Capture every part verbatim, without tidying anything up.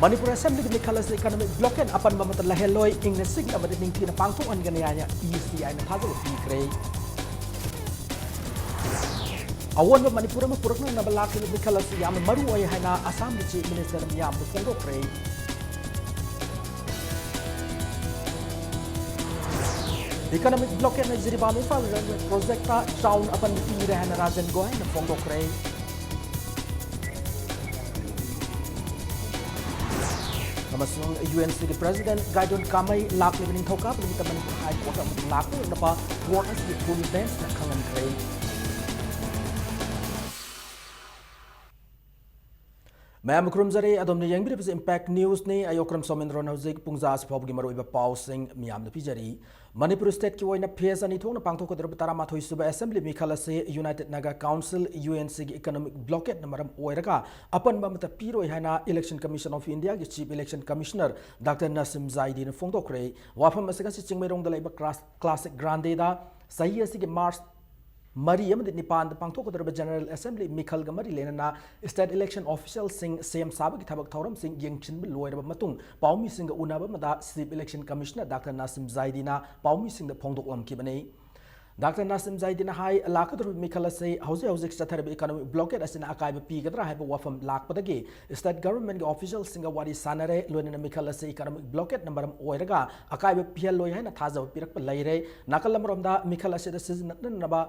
ꯃꯅꯤꯄꯨꯔ ꯑꯦꯁꯦꯝꯕ꯭ꯂꯤꯒꯤ ꯃꯤꯈꯜ ꯑꯁꯤ economic blockade ꯑꯄꯟꯕ ꯑꯃꯠꯇ ꯂꯩꯍꯜꯂꯣꯏ, ꯏꯪꯅ ꯆꯤꯛꯅ ꯑꯃꯗꯤ ꯅꯤꯡꯊꯤꯅ ꯄꯥꯡꯊꯣꯛꯍꯟꯒꯅꯤ ꯍꯥꯏꯅ ꯏ ꯁꯤ ꯑꯥꯏꯅ ꯊꯥꯖꯕ ꯄꯤꯈ꯭ꯔꯦ꯫ ꯑꯑꯣꯟꯕ ꯃꯅꯤꯄꯨꯔ ꯑꯃ ꯄꯨꯔꯛꯅꯅꯕ ꯂꯥꯛꯂꯤꯕ ꯃꯤꯈꯜ ꯑꯁꯤ ꯌꯥꯝꯅ ꯃꯔꯨ ꯑꯣꯏ ꯍꯥꯏꯅ ꯑꯁꯥꯝꯒꯤ ꯆꯤꯐ ꯃꯤꯅꯤꯁꯇꯔꯅ ꯃꯤꯌꯥꯝꯗ ꯐꯣꯡꯗꯣꯛꯈ꯭ꯔꯦ꯫ ꯏꯀꯣꯅꯣꯃꯤꯛ ꯕ꯭ꯂꯣꯀꯦꯠꯅ ꯖꯤꯔꯤꯕꯥꯝ ꯏꯝꯐꯥꯜ ꯔꯦꯜꯋꯦ ꯄ꯭ꯔꯣꯖꯦꯛꯇ ꯆꯥꯎꯅ ꯑꯄꯟꯕ ꯄꯤꯔꯦ ꯍꯥꯏꯅ ꯔꯥꯖꯦꯟ ꯒꯣꯍꯥꯏꯅ ꯐꯣꯡꯗꯣꯛꯈ꯭ꯔꯦ꯫ ꯑꯃꯁꯨꯡ ꯌꯨ ꯑꯦꯟ ꯁꯤꯒꯤ ꯄ꯭ꯔꯦꯁꯤꯗꯦꯟꯠ ꯒꯥꯏꯗꯣꯟ ꯀꯥꯃꯩ ꯂꯥꯛꯂꯤꯕ ꯅꯤꯡꯊꯧꯀꯥꯕ ꯅꯨꯃꯤꯠꯇ ꯃꯅꯤꯄꯨꯔ ꯍꯥꯏ ꯀꯣꯔꯠꯇ ꯑꯃꯨꯛ ꯂꯥꯛꯂꯣꯏꯅꯕ ꯀꯣꯔꯠ ꯑꯁꯤꯒꯤ ꯐꯨꯜ ꯕꯦꯟꯆꯅ ꯈꯪꯍꯟꯈ꯭ꯔꯦ꯫ ꯃꯌꯥꯝ ꯈꯨꯔꯨꯝꯖꯔꯤ, ꯑꯗꯣꯝꯅ ꯌꯦꯡꯕꯤꯔꯤꯕꯁꯤ ꯏꯝꯄꯦꯛ ꯅ꯭ꯌꯨꯁꯅꯤ꯫ ꯑꯩ ꯑꯣꯀ꯭ꯔꯝ ꯁꯣꯃꯦꯟꯗ꯭ꯔꯣꯅ ꯍꯧꯖꯤꯛ ꯄꯨꯡꯖꯥ ꯑꯁꯤ ꯐꯥꯎꯕꯒꯤ ꯃꯔꯨꯑꯣꯏꯕ ꯄꯥꯎꯁꯤꯡ ꯃꯤꯌꯥꯝꯗ ꯄꯤꯖꯔꯤ꯫ ꯃꯅꯤꯄꯨꯔ ꯁ꯭ꯇꯦꯠꯀꯤ ꯑꯣꯏꯅ ꯐꯦꯖ ꯑꯅꯤ ꯊꯣꯛꯅ ꯄꯥꯡꯊꯣꯛꯀꯗꯧꯔꯤꯕ ꯇꯔꯥꯃꯥꯊꯣꯏ ꯁꯨꯕ ꯑꯦꯁꯦꯝꯕ꯭ꯂꯤ ꯃꯤꯈꯜ ꯑꯁꯤ united Naga council, U N ꯁꯤꯒꯤ ꯏꯀꯣꯅꯣꯃꯤꯛ ꯕ꯭ꯂꯣꯀꯦꯠꯅ ꯃꯔꯝ ꯑꯣꯏꯔꯒ ꯑꯄꯟꯕ ꯑꯃꯠꯇ ꯄꯤꯔꯣꯏ ꯍꯥꯏꯅ ꯏꯂꯦꯛꯁꯟ ꯀꯃꯤꯁꯟ ꯑꯣꯐ ꯏꯟꯗꯤꯌꯥꯒꯤ chief election commissioner doctor Nasim ꯖꯥꯏꯗꯤꯅ ꯐꯣꯡꯗꯣꯛꯈ꯭ꯔꯦ꯫ ꯋꯥꯐꯝ ꯑꯁꯤ ꯉꯁꯤ ꯆꯤꯡꯃꯩꯔꯣꯡꯗ ꯂꯩꯕ ꯀ꯭ꯂꯥꯁ, ꯀ꯭ꯂꯥꯁꯤꯛ ꯒ꯭ꯔꯥꯟꯗꯦꯗ ꯆꯍꯤ ꯑꯁꯤꯒꯤ ꯃꯥꯔꯆ ꯃꯔꯤ ꯑꯃꯗꯤ ꯅꯤꯄꯥꯟꯗ ꯄꯥꯡꯊꯣꯛꯀꯗꯧꯔꯤꯕ ꯖꯦꯅꯔꯦꯜ ꯑꯦꯁꯦꯝꯕ꯭ꯂꯤ ꯃꯤꯈꯜꯒ ꯃꯔꯤ ꯂꯩꯅꯅ ꯁ꯭ꯇꯦꯠ ꯏꯂꯦꯛꯁꯟ ꯑꯣꯐꯤꯁꯤꯌꯦꯜꯁꯤꯡ ꯁꯦꯝ ꯁꯥꯕꯒꯤ ꯊꯕꯛ ꯊꯧꯔꯝꯁꯤꯡ ꯌꯦꯡꯁꯤꯟꯕ ꯂꯣꯏꯔꯕ ꯃꯇꯨꯡ ꯄꯥꯎꯃꯤꯁꯤꯡꯒ ꯎꯅꯕ ꯑꯃꯗ ꯆꯤꯐ ꯏꯂꯦꯛꯁꯟ ꯀꯃꯤꯁꯅꯔ ꯗꯥꯛꯇꯔ ꯅꯥꯁꯤꯝ ꯖꯥꯏꯗꯤꯅ ꯄꯥꯎꯃꯤꯁꯤꯡꯗ ꯐꯣꯡꯗꯣꯛꯂꯝꯈꯤꯕꯅꯤ꯫ ꯗꯥꯛꯇꯔ ꯅꯥꯁꯤꯝ ꯖꯥꯏꯗꯤꯅ ꯍꯥꯏ, ꯂꯥꯛꯀꯗꯧꯔꯤꯕ ꯃꯤꯈꯜ ꯑꯁꯤ ꯍꯧꯖꯤꯛ ꯍꯧꯖꯤꯛ ꯆꯠꯊꯔꯤꯕ ꯏꯀꯣꯅꯣꯃꯤꯛ ꯕ꯭ꯂꯣꯀꯦꯠ ꯑꯁꯤꯅ ꯑꯀꯥꯏꯕ ꯄꯤꯒꯗ꯭ꯔꯥ ꯍꯥꯏꯕ ꯋꯥꯐꯝ ꯂꯥꯛꯄꯗꯒꯤ ꯁ꯭ꯇꯦꯠ ꯒꯚꯔꯟꯃꯦꯟꯠꯀꯤ ꯑꯣꯐꯤꯁꯤꯌꯦꯜꯁꯤꯡꯒ ꯋꯥꯔꯤ ꯁꯥꯟꯅꯔꯦ, ꯂꯣꯏꯅꯅ ꯃꯤꯈꯜ ꯑꯁꯤ ꯏꯀꯣꯅꯣꯃꯤꯛ ꯕ꯭ꯂꯣꯀꯦꯠꯅ ꯃꯔꯝ ꯑꯣꯏꯔꯒ ꯑꯀꯥꯏꯕ ꯄꯤꯍꯜꯂꯣꯏ ꯍꯥꯏꯅ ꯊꯥꯖꯕ ꯄꯤꯔꯛꯄ ꯂꯩꯔꯦ꯫ ꯅꯥꯀꯜ ꯑꯃꯔꯣꯝꯗ ꯃꯤꯈꯜ ꯑꯁꯤꯗ ꯁꯤꯖꯤꯟꯅꯅꯕ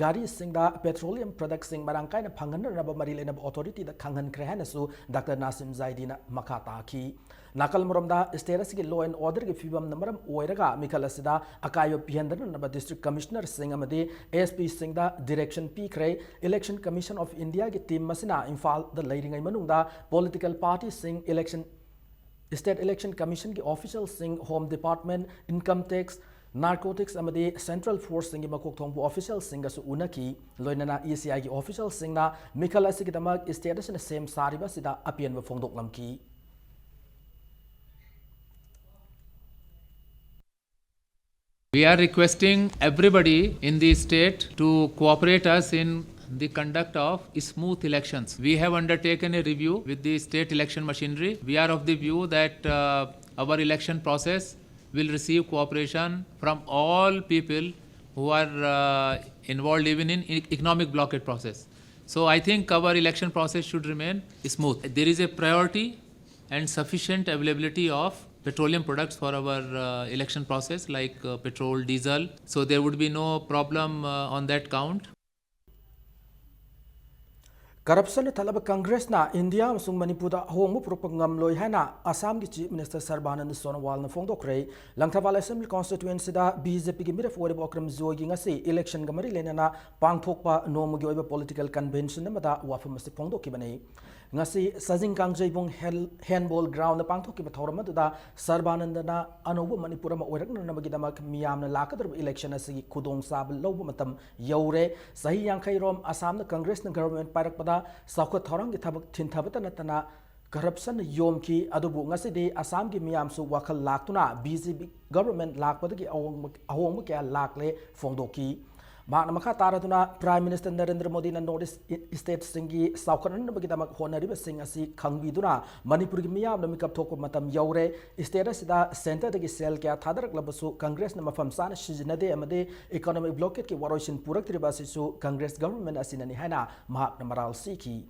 ꯒꯥꯔꯤꯁꯤꯡꯗ ꯄꯦꯇ꯭ꯔꯣꯂꯤꯌꯝ ꯄ꯭ꯔꯗꯛꯁꯤꯡ ꯃꯔꯥꯡ ꯀꯥꯏꯅ ꯐꯪꯍꯟꯅꯅꯕ ꯃꯔꯤ ꯂꯩꯅꯕ ꯑꯣꯊꯣꯔꯤꯇꯤꯗ ꯈꯪꯍꯟꯈ꯭ꯔꯦ ꯍꯥꯏꯅꯁꯨ ꯗꯥꯛꯇꯔ ꯅꯥꯁꯤꯝ ꯖꯥꯏꯗꯤꯅ ꯃꯈꯥ ꯇꯥꯈꯤ꯫ ꯅꯥꯀꯜ ꯑꯃꯔꯣꯝꯗ ꯁ꯭ꯇꯦꯠ ꯑꯁꯤꯒꯤ ꯂꯣ ꯑꯦꯟ ꯑꯣꯔꯗꯔꯒꯤ ꯐꯤꯕꯝꯅ ꯃꯔꯝ ꯑꯣꯏꯔꯒ ꯃꯤꯈꯜ ꯑꯁꯤꯗ ꯑꯀꯥꯏꯕ ꯄꯤꯍꯟꯗꯅꯅꯕ ꯗꯤꯁꯇ꯭ꯔꯤꯛ ꯀꯃꯤꯁꯅꯔꯁꯤꯡ ꯑꯃꯗꯤ ꯑꯦꯁ ꯄꯤꯁꯤꯡꯗ ꯗꯤꯔꯦꯛꯁꯟ ꯄꯤꯈ꯭ꯔꯦ꯫ ꯏꯂꯦꯛꯁꯟ ꯀꯃꯤꯁꯟ ꯑꯣꯐ ꯏꯟꯗꯤꯌꯥꯒꯤ ꯇꯤꯝ ꯑꯁꯤꯅ ꯏꯝꯐꯥꯜꯗ ꯂꯩꯔꯤꯉꯩ ꯃꯅꯨꯡꯗ ꯄꯣꯂꯤꯇꯤꯀꯦꯜ ꯄꯥꯔꯇꯤꯁꯤꯡ, ꯏꯂꯦꯛꯁꯟ ꯁ꯭ꯇꯦꯠ ꯏꯂꯦꯛꯁꯟ ꯀꯃꯤꯁꯟꯒꯤ ꯑꯣꯐꯤꯁꯤꯌꯦꯜꯁꯤꯡ, home department, income tax, narcotics ꯑꯃꯗꯤ ꯁꯦꯟꯇ꯭ꯔꯦꯜ ꯐꯣꯔꯁꯁꯤꯡꯒꯤ ꯃꯀꯣꯛ ꯊꯣꯡꯕ ꯑꯣꯐꯤꯁꯤꯌꯦꯜꯁꯤꯡꯒꯁꯨ ꯎꯅꯈꯤ꯫ ꯂꯣꯏꯅꯅ ꯏ ꯁꯤ ꯑꯥꯏꯒꯤ ꯑꯣꯐꯤꯁꯤꯌꯦꯜꯁꯤꯡꯅ ꯃꯤꯈꯜ ꯑꯁꯤꯒꯤꯗꯃꯛ ꯁ꯭ꯇꯦꯠ ꯑꯁꯤꯅ ꯁꯦꯝ ꯁꯥꯔꯤꯕ ꯑꯁꯤꯗ ꯑꯄꯦꯟꯕ ꯐꯣꯡꯗꯣꯛꯂꯝꯈꯤ꯫ We are requesting everybody in the state to cooperate us in the conduct of smooth elections. We have undertaken a review with the state election machinery. We are of the view that uh, our election process will receive cooperation from all people who are uh, involved even in e- economic blockade process. So I think our election process should remain smooth. There is a priority and sufficient availability of petroleum products for our uh, election process, like uh, petrol, diesel. So there would be no problem uh, on that count. ꯀꯔꯞꯁꯟꯅ ꯊꯜꯂꯕ ꯀꯪꯒ꯭ꯔꯦꯁꯅ India ꯑꯃꯁꯨꯡ ꯃꯅꯤꯄꯨꯔꯗ ꯑꯍꯣꯡꯕ ꯄꯨꯔꯛꯄ ꯉꯝꯂꯣꯏ ꯍꯥꯏꯅ ꯑꯁꯥꯝꯒꯤ Chief Minister ꯁꯔꯕꯥꯅꯟꯗ ꯁꯣꯅꯣꯋꯥꯜꯅ ꯐꯣꯡꯗꯣꯛꯈ꯭ꯔꯦ꯫ Langthabal Assembly Constituencyꯗ BJPꯒꯤ ꯃꯤꯔꯦꯞ ꯑꯣꯏꯔꯤꯕ ꯑꯣꯀ꯭ꯔꯝ ꯖꯣꯏꯒꯤ ꯉꯁꯤ electionꯒ ꯃꯔꯤ ꯂꯩꯅꯅ ꯄꯥꯡꯊꯣꯛꯄ ꯅꯣꯡꯃꯒꯤ ꯑꯣꯏꯕ political convention ꯑꯃꯗ ꯋꯥꯐꯝ ꯑꯁꯤ ꯐꯣꯡꯗꯣꯛꯈꯤꯕꯅꯤ꯫ ꯉꯁꯤ ꯁꯖꯤꯡ ꯀꯥꯡꯖꯩꯕꯨꯡ ꯍꯦꯜ-, handball groundꯗ ꯄꯥꯡꯊꯣꯛꯈꯤꯕ ꯊꯧꯔꯝ ꯑꯗꯨꯗ ꯁꯔꯕꯥꯅꯟꯗꯅ ꯑꯅꯧꯕ ꯃꯅꯤꯄꯨꯔ ꯑꯃ ꯑꯣꯏꯔꯛꯅꯅꯕꯒꯤꯗꯃꯛ ꯃꯤꯌꯥꯝꯅ ꯂꯥꯛꯀꯗꯧꯔꯤꯕ election ꯑꯁꯤꯒꯤ ꯈꯨꯗꯣꯡꯆꯥꯕ ꯂꯧꯕ ꯃꯇꯝ ꯌꯧꯔꯦ꯫ ꯆꯍꯤ ꯌꯥꯡꯈꯩ ꯔꯣꯝ ꯑꯁꯥꯝꯗ ꯀꯪꯒ꯭ꯔꯦꯁꯅ government ꯄꯥꯏꯔꯛꯄꯗ ꯆꯥꯎꯈꯠ ꯊꯧꯔꯥꯡꯒꯤ ꯊꯕꯛ ꯊꯤꯟꯊꯕꯇ ꯅꯠꯇꯅ ꯀꯔꯞꯁꯟꯅ ꯌꯣꯝꯈꯤ꯫ ꯑꯗꯨꯕꯨ ꯉꯁꯤꯗꯤ ꯑꯁꯥꯝꯒꯤ ꯃꯤꯌꯥꯝꯁꯨ ꯋꯥꯈꯜ ꯂꯥꯛꯇꯨꯅ BJP government ꯂꯥꯛꯄꯗꯒꯤ ꯑꯍꯣꯡꯕ, ꯑꯍꯣꯡꯕ ꯀꯌꯥ ꯂꯥꯛꯂꯦ ꯐꯣꯡꯗꯣꯛꯈꯤ꯫ ꯃꯍꯥꯛꯅ ꯃꯈꯥ ꯇꯥꯔꯗꯨꯅ Prime Minister ꯅꯔꯦꯟꯗ꯭ꯔ ꯃꯣꯗꯤꯅ North East stateꯁꯤꯡꯒꯤ ꯆꯥꯎꯈꯠꯍꯟꯅꯕꯒꯤꯗꯃꯛ ꯍꯣꯠꯅꯔꯤꯕꯁꯤꯡ ꯑꯁꯤ ꯈꯪꯕꯤꯗꯨꯅ ꯃꯅꯤꯄꯨꯔꯒꯤ ꯃꯤꯌꯥꯝꯅ ꯃꯤꯀꯞ ꯊꯣꯛꯄ ꯃꯇꯝ ꯌꯧꯔꯦ꯫ State ꯑꯁꯤꯗ centreꯗꯒꯤ ꯁꯦꯜ ꯀꯌꯥ ꯊꯥꯗꯔꯛꯂꯕꯁꯨ ꯀꯪꯒ꯭ꯔꯦꯁꯅ ꯃꯐꯝ ꯆꯥꯅ ꯁꯤꯖꯤꯟꯅꯗꯦ ꯑꯃꯗꯤ economic blockadꯀꯤ ꯋꯥꯔꯣꯏꯁꯤꯟ ꯄꯨꯔꯛꯇ꯭ꯔꯤꯕ ꯑꯁꯤꯁꯨ ꯀꯪꯒ꯭ꯔꯦꯁ government ꯑꯁꯤꯅꯅꯤ ꯍꯥꯏꯅ ꯃꯍꯥꯛꯅ ꯃꯔꯥꯜ ꯁꯤꯈꯤ꯫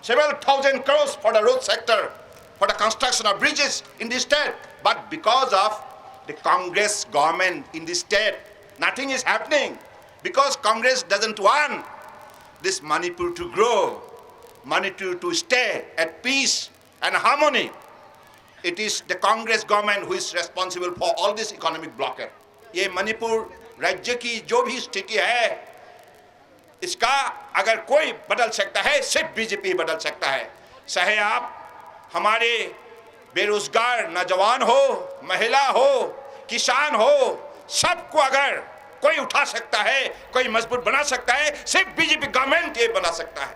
Several thousand crores for the road sector, for the construction of bridges in the state. But because of the Congress government in the state, nothing is happening. Because Congress doesn't want this Manipur to grow, Manipur to stay at peace and harmony. It is the Congress government who is responsible for all this economic blockade. ये मणिपुर राज्य की जो भी स्थिति है, इसका अगर कोई बदल सकता है, सिर्फ बीजेपी ही बदल सकता है। चाहे आप हमारे बेरोजगार नौजवान हो, महिला हो, किसान हो, सबको अगर कोई उठा सकता है, कोई मजबूत बना सकता है, सिर्फ बीजेपी गवर्नमेंट ये बना सकता है।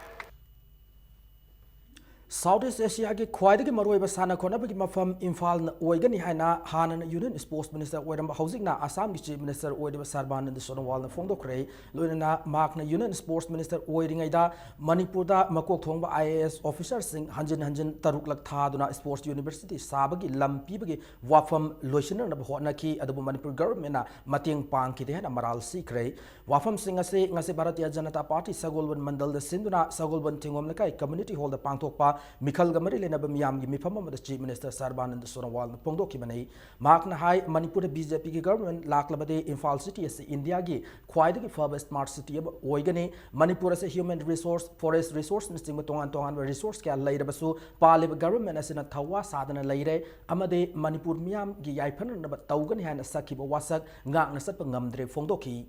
South East Asiaꯒꯤ ꯈ꯭ꯋꯥꯏꯗꯒꯤ ꯃꯔꯨꯑꯣꯏꯕ ꯁꯥꯟꯅ ꯈꯣꯠꯅꯕꯒꯤ ꯃꯐꯝ ꯏꯝꯐꯥꯜꯅ ꯑꯣꯏꯒꯅꯤ ꯍꯥꯏꯅ ꯍꯥꯟꯅꯅ Union Sports Minister ꯑꯣꯏꯔꯝꯕ, ꯍꯧꯖꯤꯛꯅ ꯑꯁꯥꯝꯒꯤ Chief Minister ꯑꯣꯏꯔꯤꯕ ꯁꯔꯕꯥꯅꯟꯗ ꯁꯣꯅꯣꯋꯥꯜꯅ ꯐꯣꯡꯗꯣꯛꯈ꯭ꯔꯦ꯫ ꯂꯣꯏꯅꯅ ꯃꯍꯥꯛꯅ Union Sports Minister ꯑꯣꯏꯔꯤꯉꯩꯗ ꯃꯅꯤꯄꯨꯔꯗ ꯃꯀꯣꯛ ꯊꯣꯡꯕ I A S officerꯁꯤꯡ ꯍꯟꯖꯤꯟ ꯍꯟꯖꯤꯟ ꯇꯔꯨꯛꯂꯛ ꯊꯥꯗꯨꯅ Sports University ꯁꯥꯕꯒꯤ ꯂꯝ ꯄꯤꯕꯒꯤ ꯋꯥꯐꯝ ꯂꯣꯏꯁꯤꯟꯅꯅꯕ ꯍꯣꯠꯅꯈꯤ, ꯑꯗꯨꯕꯨ ꯃꯅꯤꯄꯨꯔ governmentꯅ ꯃꯇꯦꯡ ꯄꯥꯡꯈꯤꯗꯦ ꯍꯥꯏꯅ ꯃꯔꯥꯜ ꯁꯤꯈ꯭ꯔꯦ꯫ ꯋꯥꯐꯝꯁꯤꯡ ꯑꯁꯤ ꯉꯁꯤ ꯚꯥꯔꯇꯤꯌ ꯖꯅꯇꯥ ꯄꯥꯔꯇꯤ ꯁꯒꯣꯜꯕꯟ ꯃꯟꯗꯜꯗ ꯁꯤꯟꯗꯨꯅ ꯁꯒꯣꯜꯕꯟ ꯊꯤꯡꯒꯣꯝ ꯂꯩꯀꯥꯏ community hallꯗ ꯄꯥꯡꯊꯣꯛꯄ ꯃꯤꯈꯜꯒ ꯃꯔꯤ ꯂꯩꯅꯕ ꯃꯤꯌꯥꯝꯒꯤ ꯃꯤꯐꯝ ꯑꯃꯗ Chief Minister ꯁꯔꯕꯥꯅꯟꯗ ꯁꯣꯅꯣꯋꯥꯜꯅ ꯐꯣꯡꯗꯣꯛꯈꯤꯕꯅꯤ꯫ ꯃꯍꯥꯛꯅ ꯍꯥꯏ, ꯃꯅꯤꯄꯨꯔꯗ B J Pꯒꯤ government ꯂꯥꯛꯂꯕꯗꯤ Imphal city ꯑꯁꯤ ꯏꯟꯗꯤꯌꯥꯒꯤ ꯈ꯭ꯋꯥꯏꯗꯒꯤ ꯐꯕ smart city ꯑꯃ ꯑꯣꯏꯒꯅꯤ꯫ ꯃꯅꯤꯄꯨꯔ ꯑꯁꯤ human resource, forest resourceꯅꯆꯤꯡꯕ ꯇꯣꯉꯥꯟ ꯇꯣꯉꯥꯟꯕ resource ꯀꯌꯥ ꯂꯩꯔꯕꯁꯨ ꯄꯥꯜꯂꯤꯕ government ꯑꯁꯤꯅ ꯊꯧꯋꯥ ꯁꯥꯗꯅ ꯂꯩꯔꯦ ꯑꯃꯗꯤ ꯃꯅꯤꯄꯨꯔ ꯃꯤꯌꯥꯝꯒꯤ ꯌꯥꯏꯐꯅꯅꯕ ꯇꯧꯒꯅꯤ ꯍꯥꯏꯅ ꯁꯛꯈꯤꯕ ꯋꯥꯁꯛ ꯉꯥꯛꯅ ꯆꯠꯄ ꯉꯝꯗ꯭ꯔꯦ ꯐꯣꯡꯗꯣꯛꯈꯤ꯫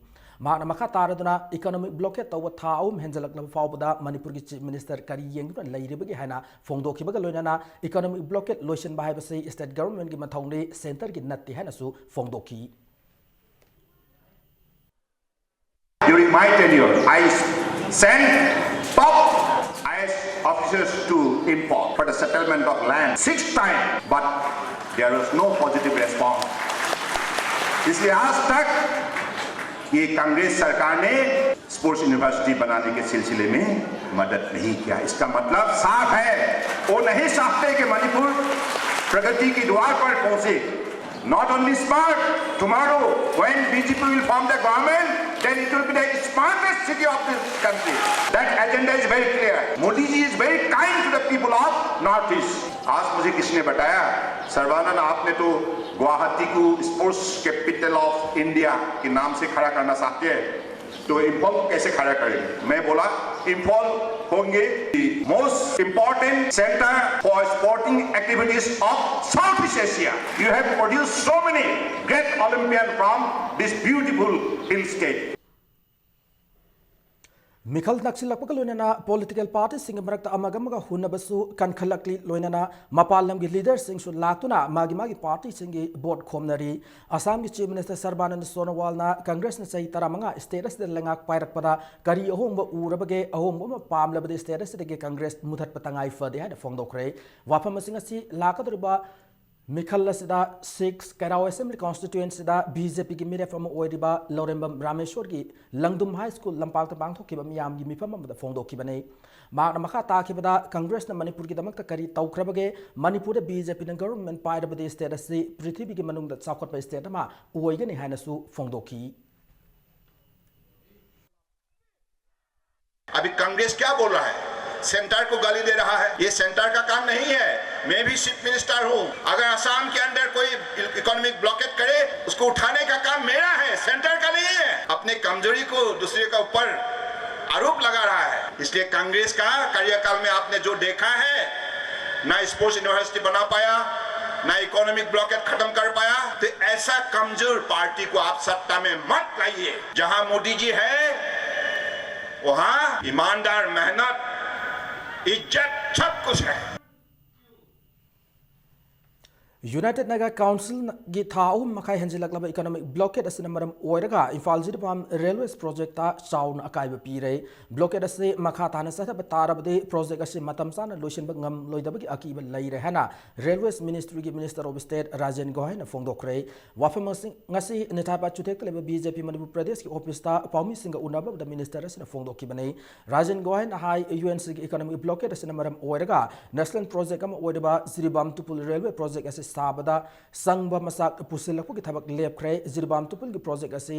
ꯃꯍꯥꯛꯅ ꯃꯈꯥ ꯇꯥꯔꯗꯨꯅ economic blockade ꯇꯧꯕ ꯊꯥ ꯑꯍꯨꯝ ꯍꯦꯟꯖꯜꯂꯛꯂꯕ ꯐꯥꯎꯕꯗ ꯃꯅꯤꯄꯨꯔꯒꯤ Chief Minister ꯀꯔꯤ ꯌꯦꯡꯗꯨꯅ ꯂꯩꯔꯤꯕꯒꯦ ꯍꯥꯏꯅ ꯐꯣꯡꯗꯣꯛꯈꯤꯕꯒ ꯂꯣꯏꯅꯅ economic blockade ꯂꯣꯏꯁꯤꯟꯕ ꯍꯥꯏꯕꯁꯤ state governmentꯀꯤ ꯃꯊꯧꯅꯤ, centreꯒꯤ ꯅꯠꯇꯦ ꯍꯥꯏꯅꯁꯨ ꯐꯣꯡꯗꯣꯛꯈꯤ꯫ During my tenure, I sent top I A S officers to Imphal for the settlement of land six times, but there was no positive response. इसलिए आज तक ये कांग्रेस सरकार ने स्पोर्ट्स यूनिवर्सिटी बनाने के सिलसिले में मदद नहीं किया। इसका मतलब साफ है, वो नहीं चाहते कि मणिपुर प्रगति के द्वार पर पहुंचे। Not only smart, tomorrow when B J P will form the government, then it will be the smartest city of this country. That agenda is very clear. Modi ji is very kind to the people of North East. आज मुझे किसी ने बताया, सरबानंद, आपने तो गुवाहाटी को sports capital of India के नाम से खड़ा करना चाहते हैं, तो इम्फाल को कैसे खड़ा करेंगे? मैं बोला, इम्फाल होंगे the most important center for sporting activities of Southeast Asia. You have produced so many great Olympian from this beautiful hill state. ꯃꯤꯈꯜ ꯅꯛꯁꯤꯜꯂꯛꯄꯒ ꯂꯣꯏꯅꯅ ꯄꯣꯂꯤꯇꯤꯀꯦꯜ ꯄꯥꯔꯇꯤꯁꯤꯡꯒꯤ ꯃꯔꯛꯇ ꯑꯃꯒ ꯑꯃꯒ ꯍꯨꯟꯅꯕꯁꯨ ꯀꯟꯈꯠꯂꯛꯂꯤ꯫ ꯂꯣꯏꯅꯅ ꯃꯄꯥꯟ ꯂꯝꯒꯤ ꯂꯤꯗꯔꯁꯤꯡꯁꯨ ꯂꯥꯛꯇꯨꯅ ꯃꯥꯒꯤ ꯃꯥꯒꯤ ꯄꯥꯔꯇꯤꯁꯤꯡꯒꯤ ꯚꯣꯠ ꯈꯣꯝꯅꯔꯤ꯫ ꯑꯁꯥꯝꯒꯤ ꯆꯤꯐ ꯃꯤꯅꯤꯁꯇꯔ ꯁꯔꯕꯥꯅꯟꯗ ꯁꯣꯅꯣꯋꯥꯜꯅ ꯀꯪꯒ꯭ꯔꯦꯁꯅ ꯆꯍꯤ ꯇꯔꯥꯃꯉꯥ ꯁ꯭ꯇꯦꯠ ꯑꯁꯤꯗ ꯂꯩꯉꯥꯛ ꯄꯥꯏꯔꯛꯄꯗ ꯀꯔꯤ ꯑꯍꯣꯡꯕ ꯎꯔꯕꯒꯦ? ꯑꯍꯣꯡꯕ ꯑꯃ ꯄꯥꯝꯂꯕꯗꯤ ꯁ꯭ꯇꯦꯠ ꯑꯁꯤꯗꯒꯤ ꯀꯪꯒ꯭ꯔꯦꯁ ꯃꯨꯊꯠꯄ ꯇꯉꯥꯏ ꯐꯗꯦ ꯍꯥꯏꯅ ꯐꯣꯡꯗꯣꯛꯈ꯭ꯔꯦ꯫ ꯋꯥꯐꯝꯁꯤꯡ ꯑꯁꯤ ꯂꯥꯛꯀꯗꯧꯔꯤꯕ ꯃꯤꯈꯜ ꯑꯁꯤꯗ ꯁꯤꯛꯁ ꯀꯩꯔꯥꯎ ꯑꯦꯁꯦꯝꯕ꯭ꯂꯤ ꯀꯣꯟꯁꯇꯤꯇ꯭ꯌꯨꯑꯦꯟꯁꯤꯗ ꯕꯤ ꯖꯦ ꯄꯤꯒꯤ ꯃꯤꯔꯦꯞ ꯑꯃ ꯑꯣꯏꯔꯤꯕ ꯂꯧꯔꯦꯝꯕꯝ ꯔꯥꯃꯦꯁꯣꯔꯒꯤ ꯂꯪꯗꯨꯝ ꯍꯥꯏ ꯁ꯭ꯀꯨꯜ ꯂꯝꯄꯥꯛꯇ ꯄꯥꯡꯊꯣꯛꯈꯤꯕ ꯃꯤꯌꯥꯝꯒꯤ ꯃꯤꯐꯝ ꯑꯃꯗ ꯐꯣꯡꯗꯣꯛꯈꯤꯕꯅꯤ꯫ ꯃꯍꯥꯛꯅ ꯃꯈꯥ ꯇꯥꯈꯤꯕꯗ, ꯀꯪꯒ꯭ꯔꯦꯁꯅ ꯃꯅꯤꯄꯨꯔꯒꯤꯗꯃꯛꯇ ꯀꯔꯤ ꯇꯧꯈ꯭ꯔꯕꯒꯦ? ꯃꯅꯤꯄꯨꯔꯗ ꯕꯤ ꯖꯦ ꯄꯤꯅ ꯒꯚꯔꯟꯃꯦꯟꯠ ꯄꯥꯏꯔꯕꯗꯤ ꯁ꯭ꯇꯦꯠ ꯑꯁꯤ ꯄ꯭ꯔꯤꯊꯤꯕꯤꯒꯤ ꯃꯅꯨꯡꯗ ꯆꯥꯎꯈꯠꯄ ꯁ꯭ꯇꯦꯠ ꯑꯃ ꯑꯣꯏꯒꯅꯤ ꯍꯥꯏꯅꯁꯨ ꯐꯣꯡꯗꯣꯛꯈꯤ꯫ अभी कांग्रेस क्या बोल रहा है? सेंटर को गाली दे रहा है। ये सेंटर का काम नहीं है। मैं भी चीफ मिनिस्टर हूँ। अगर असम के अंदर कोई इकोनॉमिक ब्लॉकेड करे, उसको उठाने का काम मेरा है, सेंटर का नहीं है। अपने कमजोरी को दूसरे के ऊपर आरोप लगा रहा है। इसलिए कांग्रेस का कार्यकाल में आपने जो देखा है, ना स्पोर्ट्स यूनिवर्सिटी बना पाया, ना इकोनॉमिक ब्लॉकेड खत्म कर पाया, तो ऐसा कमजोर पार्टी को आप सत्ता में मत लाइए। जहां मोदी जी है, वहां ईमानदार, मेहनत, इज्जत, सब कुछ है। ꯌꯨꯅꯥꯏꯇꯦꯗ ꯅꯥꯒꯥ ꯀꯥꯎꯟꯁꯤꯜꯒꯤ ꯊꯥ ꯑꯍꯨꯝ ꯃꯈꯥꯏ ꯍꯦꯟꯖꯤꯜꯂꯛꯂꯕ ꯏꯀꯣꯅꯣꯃꯤꯛ ꯕ꯭ꯂꯣꯀꯦꯗ ꯑꯁꯤꯅ ꯃꯔꯝ ꯑꯣꯏꯔꯒ ꯏꯝꯐꯥꯜ ꯖꯤꯔꯤꯕꯥꯝ ꯔꯦꯜꯋꯦꯁ ꯄ꯭ꯔꯣꯖꯦꯛꯇ ꯆꯥꯎꯅ ꯑꯀꯥꯏꯕ ꯄꯤꯔꯦ꯫ ꯕ꯭ꯂꯣꯀꯦꯗ ꯑꯁꯤ ꯃꯈꯥ ꯇꯥꯅ ꯆꯠꯊꯕ ꯇꯥꯔꯕꯗꯤ ꯄ꯭ꯔꯣꯖꯦꯛ ꯑꯁꯤ ꯃꯇꯝ ꯆꯥꯅ ꯂꯣꯏꯁꯤꯟꯕ ꯉꯝꯂꯣꯏꯗꯕꯒꯤ ꯑꯀꯤꯕ ꯂꯩꯔꯦ ꯍꯥꯏꯅ railways ꯃꯤꯅꯤꯁꯇ꯭ꯔꯤꯒꯤ minister of state Rajen ꯒꯣꯍꯥꯏꯅ ꯐꯣꯡꯗꯣꯛꯈ꯭ꯔꯦ꯫ ꯋꯥꯐꯝ ꯑꯁꯤ ꯉꯁꯤ ꯅꯤꯊꯥꯄꯥ ꯆꯨꯊꯦꯛꯇ ꯂꯩꯕ ꯕꯤ ꯖꯦ ꯄꯤ ꯃꯅꯤꯄꯨꯔ ꯄ꯭ꯔꯗꯦꯁꯀꯤ ꯑꯣꯐꯤꯁꯇ ꯄꯥꯎꯃꯤꯁꯤꯡꯒ ꯎꯅꯕꯗ ꯃꯤꯅꯤꯁꯇꯔ ꯑꯁꯤꯅ ꯐꯣꯡꯗꯣꯛꯈꯤꯕꯅꯤ꯫ ꯔꯥꯖꯦꯟ ꯒꯣꯍꯥꯏꯅ ꯍꯥꯏ, ꯌꯨ ꯑꯦꯟ ꯁꯤꯒꯤ ꯏꯀꯣꯅꯣꯃꯤꯛ ꯕ꯭ꯂꯣꯀꯦꯗ ꯑꯁꯤꯅ ꯃꯔꯝ ꯑꯣꯏꯔꯒ ꯅꯦꯁꯅꯦꯜ ꯄ꯭ꯔꯣꯖꯦꯛ ꯑꯃ ꯑꯣꯏꯔꯤꯕ ꯖꯤꯔꯤꯕꯥꯝ ꯇꯨꯄꯨꯜ ꯔꯦꯜꯋꯦ ꯄ꯭ꯔꯣꯖꯦꯛ ꯑꯁꯤ ꯁꯥꯕꯗ ꯆꯪꯕ ꯃꯆꯥꯛ ꯄꯨꯁꯤꯜꯂꯛꯄꯒꯤ ꯊꯕꯛ ꯂꯦꯞꯈ꯭ꯔꯦ꯫ ꯖꯤꯔꯤꯕꯥꯝ ꯇꯨꯄꯨꯜꯒꯤ ꯄ꯭ꯔꯣꯖꯦꯛ ꯑꯁꯤ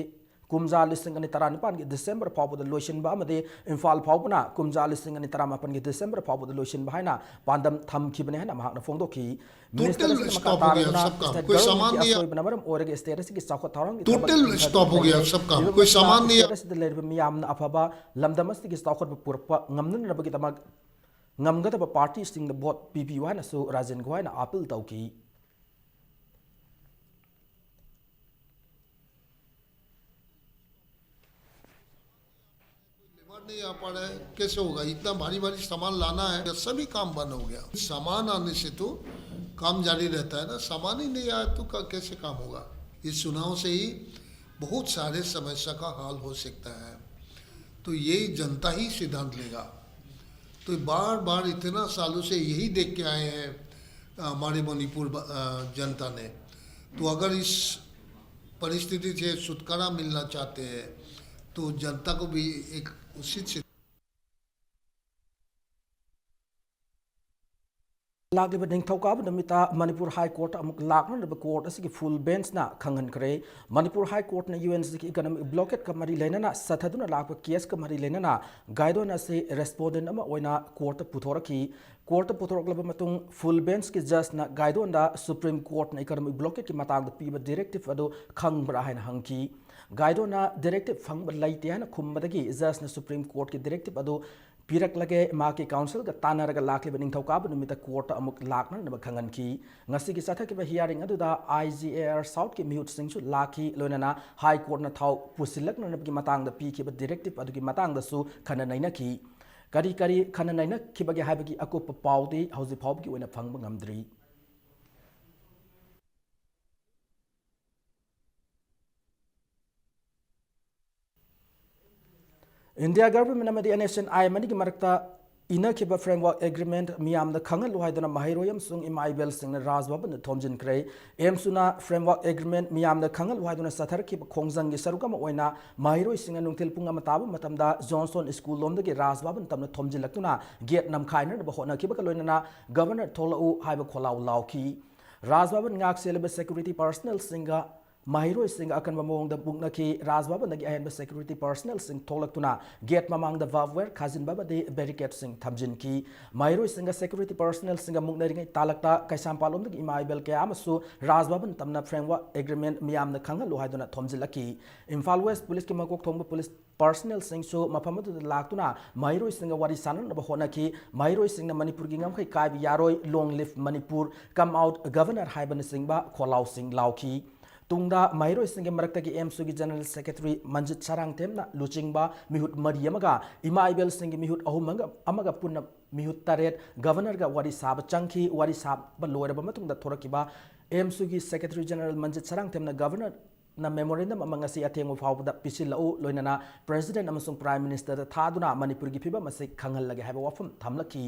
ꯀꯨꯝꯖꯥ ꯂꯤꯁꯤꯡ ꯑꯅꯤ ꯇꯔꯥꯅꯤꯄꯥꯟꯒꯤ ꯗꯤꯁꯦꯝꯕꯔ ꯐꯥꯎꯕꯗ ꯂꯣꯏꯁꯤꯟꯕ ꯑꯃꯗꯤ ꯏꯝꯐꯥꯜ ꯐꯥꯎꯕꯅ ꯀꯨꯝꯖꯥ ꯂꯤꯁꯤꯡ ꯑꯅꯤ ꯇꯔꯥꯃꯥꯄꯟꯒꯤ ꯗꯤꯁꯦꯝꯕꯔ ꯐꯥꯎꯕꯗ ꯂꯣꯏꯁꯤꯟꯕ ꯍꯥꯏꯅ ꯄꯥꯟꯗꯝ ꯊꯝꯈꯤꯕꯅꯤ ꯍꯥꯏꯅ ꯃꯍꯥꯛꯅ ꯐꯣꯡꯗꯣꯛꯈꯤ꯫ ꯃꯤꯅꯤꯁꯇꯔ ꯑꯁꯤꯅ ꯃꯈꯥ ꯇꯥꯔꯗꯨꯅ ꯁ꯭ꯇꯦꯠ ꯒꯚꯔꯟꯃꯦꯟꯠꯀꯤ ꯑꯁꯣꯏꯕꯅ ꯃꯔꯝ ꯑꯣꯏꯔꯒ ꯁ꯭ꯇꯦꯠ ꯑꯁꯤꯒꯤ ꯆꯥꯎꯈꯠ ꯊꯧꯔꯥꯡꯒꯤ ꯊꯕꯛ ꯏꯟꯈꯠꯂꯛꯄ ꯂꯩꯔꯦ꯫ ꯁ꯭ꯇꯦꯠ ꯑꯁꯤꯗ ꯂꯩꯔꯤꯕ ꯃꯤꯌꯥꯝꯅ ꯑꯐꯕ ꯂꯝꯗꯝ ꯑꯁꯤꯒꯤ ꯆꯥꯎꯈꯠꯄ ꯄꯨꯔꯛꯄ ꯉꯝꯅꯅꯕꯒꯤꯗꯃꯛ ꯉꯝꯒꯗꯕ ꯄꯥꯔꯇꯤꯁꯤꯡꯗ ꯚꯣꯠ ꯄꯤꯕꯤꯌꯨ ꯍꯥꯏꯅꯁꯨ ꯔꯥꯖꯦꯟ ꯒꯣꯍꯥꯏꯅ ꯑꯥꯄꯤꯜ ꯇꯧꯈꯤ꯫ लेबर नहीं आ पा रहा है, कैसे होगा? इतना भारी भारी सामान लाना है, सभी काम बंद हो गया। सामान आने से तो काम जारी रहता है ना, सामान ही नहीं आया तो का, कैसे काम होगा? इस चुनाव से ही बहुत सारे समस्या का हल हो सकता है। तो यही जनता ही सिद्धांत लेगा। तो बार बार इतना सालों से यही देख के आए हैं हमारे मणिपुर जनता ने। तो अगर इस परिस्थिति से छुटकारा मिलना चाहते हैं तो जनता को भी एक उचित ꯂꯥꯛꯂꯤꯕ ꯅꯤꯡꯊꯧꯀꯥꯕ ꯅꯨꯃꯤꯠꯇ ꯃꯅꯤꯄꯨꯔ ꯍꯥꯏ ꯀꯣꯔꯠꯇ ꯑꯃꯨꯛ ꯂꯥꯛꯅꯅꯕ ꯀꯣꯔꯠ ꯑꯁꯤꯒꯤ ꯐꯨꯜ ꯕꯦꯟꯁꯅ ꯈꯪꯍꯟꯈ꯭ꯔꯦ꯫ ꯃꯅꯤꯄꯨꯔ ꯍꯥꯏ ꯀꯣꯔꯠꯅ ꯌꯨ ꯑꯦꯟ ꯁꯤꯒꯤ ꯏꯀꯣꯅꯣꯃꯤꯛ ꯕ꯭ꯂꯣꯀꯦꯠꯀ ꯃꯔꯤ ꯂꯩꯅꯅ ꯁꯥꯊꯗꯨꯅ ꯂꯥꯛꯄ ꯀꯦꯁꯀ ꯃꯔꯤ ꯂꯩꯅꯅ ꯒꯥꯏꯗꯣꯟ ꯑꯁꯤ ꯔꯦꯁꯄꯣꯟꯗꯦꯟ ꯑꯃ ꯑꯣꯏꯅ ꯀꯣꯔꯠꯇ ꯄꯨꯊꯣꯔꯛꯈꯤ꯫ ꯀꯣꯔꯠꯇ ꯄꯨꯊꯣꯔꯛꯂꯕ ꯃꯇꯨꯡ ꯐꯨꯜ ꯕꯦꯟꯁꯀꯤ ꯖꯖꯅ ꯒꯥꯏꯗꯣꯟꯗ ꯁꯨꯄ꯭ꯔꯤꯝ ꯀꯣꯔꯠꯅ ꯏꯀꯣꯅꯣꯃꯤꯛ ꯕ꯭ꯂꯣꯀꯦꯠꯀꯤ ꯃꯇꯥꯡꯗ ꯄꯤꯕ ꯗꯤꯔꯦꯛꯇꯤꯞ ꯑꯗꯨ ꯈꯪꯕ꯭ꯔꯥ ꯍꯥꯏꯅ ꯍꯪꯈꯤ꯫ ꯒꯥꯏꯗꯣꯟꯅ ꯗꯤꯔꯦꯛꯇꯤꯞ ꯐꯪꯕ ꯂꯩꯇꯦ ꯍꯥꯏꯅ ꯈꯨꯝꯕꯗꯒꯤ ꯖꯖꯅ ꯁꯨꯄ꯭ꯔꯤꯝ ꯀꯣꯔꯠꯀꯤ ꯗꯤꯔꯦꯛꯇꯤꯞ ꯑꯗꯨ ꯄꯤꯔꯛꯂꯒꯦ, ꯃꯍꯥꯛꯀꯤ ꯀꯥꯎꯟꯁꯤꯜꯒ ꯇꯥꯟꯅꯔꯒ ꯂꯥꯛꯂꯤꯕ ꯅꯤꯡꯊꯧꯀꯥꯕ ꯅꯨꯃꯤꯠꯇ ꯀꯣꯔꯠꯇ ꯑꯃꯨꯛ ꯂꯥꯛꯅꯅꯕ ꯈꯪꯍꯟꯈꯤ꯫ ꯉꯁꯤꯒꯤ ꯆꯠꯊꯈꯤꯕ ꯍꯤꯌꯥꯔꯤꯡ ꯑꯗꯨꯗ ꯑꯥꯏ ꯖꯤ ꯑꯦ ꯑꯥꯔ ꯁꯥꯎꯠꯀꯤ ꯃꯤꯍꯨꯠꯁꯤꯡꯁꯨ ꯂꯥꯛꯈꯤ, ꯂꯣꯏꯅꯅ ꯍꯥꯏ ꯀꯣꯔꯠꯅ ꯊꯥꯎ ꯄꯨꯁꯤꯜꯂꯛꯅꯅꯕꯒꯤ ꯃꯇꯥꯡꯗ ꯄꯤꯈꯤꯕ ꯗꯤꯔꯦꯛꯇꯤꯞ ꯑꯗꯨꯒꯤ ꯃꯇꯥꯡꯗꯁꯨ ꯈꯟꯅ ꯅꯩꯅꯈꯤ꯫ ꯀꯔꯤ ꯀꯔꯤ ꯈꯟꯅ ꯅꯩꯅꯈꯤꯕꯒꯦ ꯍꯥꯏꯕꯒꯤ ꯑꯀꯨꯞꯄ ꯄꯥꯎꯗꯤ ꯍꯧꯖꯤꯛ ꯐꯥꯎꯕꯒꯤ ꯑꯣꯏꯅ ꯐꯪꯕ ꯉꯝꯗ꯭ꯔꯤ꯫ ꯏꯟꯗꯤꯌꯥ ꯒꯚꯔꯟꯃꯦꯟꯠ ꯑꯃꯗꯤ N S N I M ꯑꯅꯤꯒꯤ ꯃꯔꯛꯇ ꯏꯅꯈꯤꯕ ꯐ꯭ꯔꯦꯝꯋꯥꯔꯛ ꯑꯦꯒ꯭ꯔꯤꯃꯦꯟꯠ ꯃꯤꯌꯥꯝꯗ ꯈꯪꯍꯜꯂꯨ ꯍꯥꯏꯗꯨꯅ ꯃꯍꯩꯔꯣꯏ ꯑꯃꯁꯨꯡ ꯏꯃꯥ ꯏꯕꯦꯜꯁꯤꯡꯅ ꯔꯥꯖ ꯚꯕꯟꯗ ꯊꯣꯝꯖꯤꯟꯈ꯭ꯔꯦ꯫ ꯑꯦꯝꯁꯨꯅ ꯐ꯭ꯔꯦꯝꯋꯥꯔꯛ ꯑꯦꯒ꯭ꯔꯤꯃꯦꯟꯠ ꯃꯤꯌꯥꯝꯗ ꯈꯪꯍꯜꯂꯨ ꯍꯥꯏꯗꯨꯅ ꯆꯠꯊꯔꯛꯈꯤꯕ ꯈꯣꯡꯖꯪꯒꯤ ꯁꯔꯨꯛ ꯑꯃ ꯑꯣꯏꯅ ꯃꯍꯩꯔꯣꯏꯁꯤꯡꯅ ꯅꯨꯡꯊꯤꯜ ꯄꯨꯡ ꯑꯃ ꯇꯥꯕ ꯃꯇꯝꯗ ꯖꯣꯟꯁꯇꯣꯟ ꯁ꯭ꯀꯨꯜ ꯂꯣꯝꯗꯒꯤ ꯔꯥꯖ ꯚꯕꯟ ꯇꯝꯅ ꯊꯣꯝꯖꯤꯜꯂꯛꯇꯨꯅ ꯒꯦꯠ ꯅꯝꯈꯥꯏꯅꯅꯕ ꯍꯣꯠꯅꯈꯤꯕꯒ ꯂꯣꯏꯅꯅ "ꯒꯚꯔꯅꯔ ꯊꯣꯛꯂꯛꯎ" ꯍꯥꯏꯕ ꯈꯣꯜꯂꯥꯎ ꯂꯥꯎꯈꯤ꯫ ꯔꯥꯖ ꯚꯕꯟ ꯉꯥꯛ ꯁꯦꯜꯂꯤꯕ ꯁꯦꯀ꯭ꯌꯨꯔꯤꯇꯤ ꯄꯔꯁꯅꯦꯜꯁꯤꯡꯒ ꯃꯍꯩꯔꯣꯏꯁꯤꯡꯒ ꯑꯀꯟꯕ ꯃꯑꯣꯡꯗ ꯃꯨꯛꯅꯈꯤ꯫ ꯔꯥꯖ ꯚꯕꯟꯗꯒꯤ ꯑꯍꯦꯟꯕ ꯁꯦꯀ꯭ꯌꯨꯔꯤꯇꯤ ꯄꯔꯁꯅꯦꯜꯁꯤꯡ ꯊꯣꯛꯂꯛꯇꯨꯅ ꯒꯦꯠ ꯃꯃꯥꯡꯗ ꯕꯥꯔꯕ ꯋꯥꯌꯔ ꯈꯥꯖꯤꯟꯕ ꯑꯃꯗꯤ ꯕꯦꯔꯤꯀꯦꯗꯁꯤꯡ ꯊꯝꯖꯤꯟꯈꯤ꯫ ꯃꯍꯩꯔꯣꯏꯁꯤꯡꯒ ꯁꯦꯀ꯭ꯌꯨꯔꯤꯇꯤ ꯄꯔꯁꯅꯦꯜꯁꯤꯡꯒ ꯃꯨꯛꯅꯔꯤꯉꯩ ꯇꯥꯂꯛꯇ ꯀꯩꯁꯥꯝꯄꯥꯠꯂꯣꯝꯗꯒꯤ ꯏꯃꯥ ꯏꯕꯦꯜ ꯀꯌꯥ ꯑꯃꯁꯨ ꯔꯥꯖ ꯚꯕꯟ ꯇꯝꯅ ꯐ꯭ꯔꯦꯝꯋꯥꯔꯛ ꯑꯦꯒ꯭ꯔꯤꯃꯦꯟꯠ ꯃꯤꯌꯥꯝꯗ ꯈꯪꯍꯜꯂꯨ ꯍꯥꯏꯗꯨꯅ ꯊꯣꯝꯖꯤꯜꯂꯛꯈꯤ꯫ ꯏꯝꯐꯥꯜ ꯋꯦꯁ꯭ꯠ ꯄꯨꯂꯤꯁꯀꯤ ꯃꯀꯣꯛ ꯊꯣꯡꯕ ꯄꯨꯂꯤꯁ ꯄꯔꯁꯅꯦꯜꯁꯤꯡꯁꯨ ꯃꯐꯝ ꯑꯗꯨꯗ ꯂꯥꯛꯇꯨꯅ ꯃꯍꯩꯔꯣꯏꯁꯤꯡꯒ ꯋꯥꯔꯤ ꯁꯥꯅꯅꯕ ꯍꯣꯠꯅꯈꯤ꯫ ꯃꯍꯩꯔꯣꯏꯁꯤꯡꯅ "ꯃꯅꯤꯄꯨꯔꯒꯤ ꯉꯝꯈꯩ ꯀꯥꯏꯕ ꯌꯥꯔꯣꯏ", "Long live Manipur", "Come out Governor" ꯍꯥꯏꯕꯅꯆꯤꯡꯕ ꯈꯣꯜꯂꯥꯎꯁꯤꯡ ꯂꯥꯎꯈꯤ꯫ ꯇꯨꯡꯗ ꯃꯍꯩꯔꯣꯏꯁꯤꯡꯒꯤ ꯃꯔꯛꯇꯒꯤ ꯑꯦꯝꯁꯨꯒꯤ ꯖꯦꯅꯔꯦꯜ ꯁꯦꯀ꯭ꯔꯦꯇꯔꯤ ꯃꯟꯖꯤꯠ ꯁꯔꯥꯡꯊꯦꯝꯅ ꯂꯨꯆꯤꯡꯕ ꯃꯤꯍꯨꯠ ꯃꯔꯤ ꯑꯃꯒ ꯏꯃꯥ ꯏꯕꯦꯜꯁꯤꯡꯒꯤ ꯃꯤꯍꯨꯠ ꯑꯍꯨꯝ ꯑꯃꯒ, ꯑꯃꯒ ꯄꯨꯟꯅ ꯃꯤꯍꯨꯠ ꯇꯔꯦꯠ ꯒꯚꯔꯅꯔꯒ ꯋꯥꯔꯤ ꯁꯥꯕ ꯆꯪꯈꯤ꯫ ꯋꯥꯔꯤ ꯁꯥꯕ ꯂꯣꯏꯔꯕ ꯃꯇꯨꯡꯗ ꯊꯣꯔꯛꯈꯤꯕ ꯑꯦꯝꯁꯨꯒꯤ ꯁꯦꯀ꯭ꯔꯦꯇꯔꯤ ꯖꯦꯅꯔꯦꯜ ꯃꯟꯖꯤꯠ ꯁꯔꯥꯡꯊꯦꯝꯅ ꯒꯚꯔꯅꯔꯅ ꯃꯦꯃꯣꯔꯦꯟꯗꯝ ꯑꯃ ꯉꯁꯤ ꯑꯊꯦꯡꯕ ꯐꯥꯎꯕꯗ ꯄꯤꯁꯤꯜꯂꯛꯎ, ꯂꯣꯏꯅꯅ ꯄ꯭ꯔꯦꯁꯤꯗꯦꯟꯠ ꯑꯃꯁꯨꯡ ꯄ꯭ꯔꯥꯏꯝ ꯃꯤꯅꯤꯁꯇꯔꯗ ꯊꯥꯗꯨꯅ ꯃꯅꯤꯄꯨꯔꯒꯤ ꯐꯤꯕꯝ ꯑꯁꯤ ꯈꯪꯍꯜꯂꯒꯦ ꯍꯥꯏꯕ ꯋꯥꯐꯝ ꯊꯝꯂꯛꯈꯤ꯫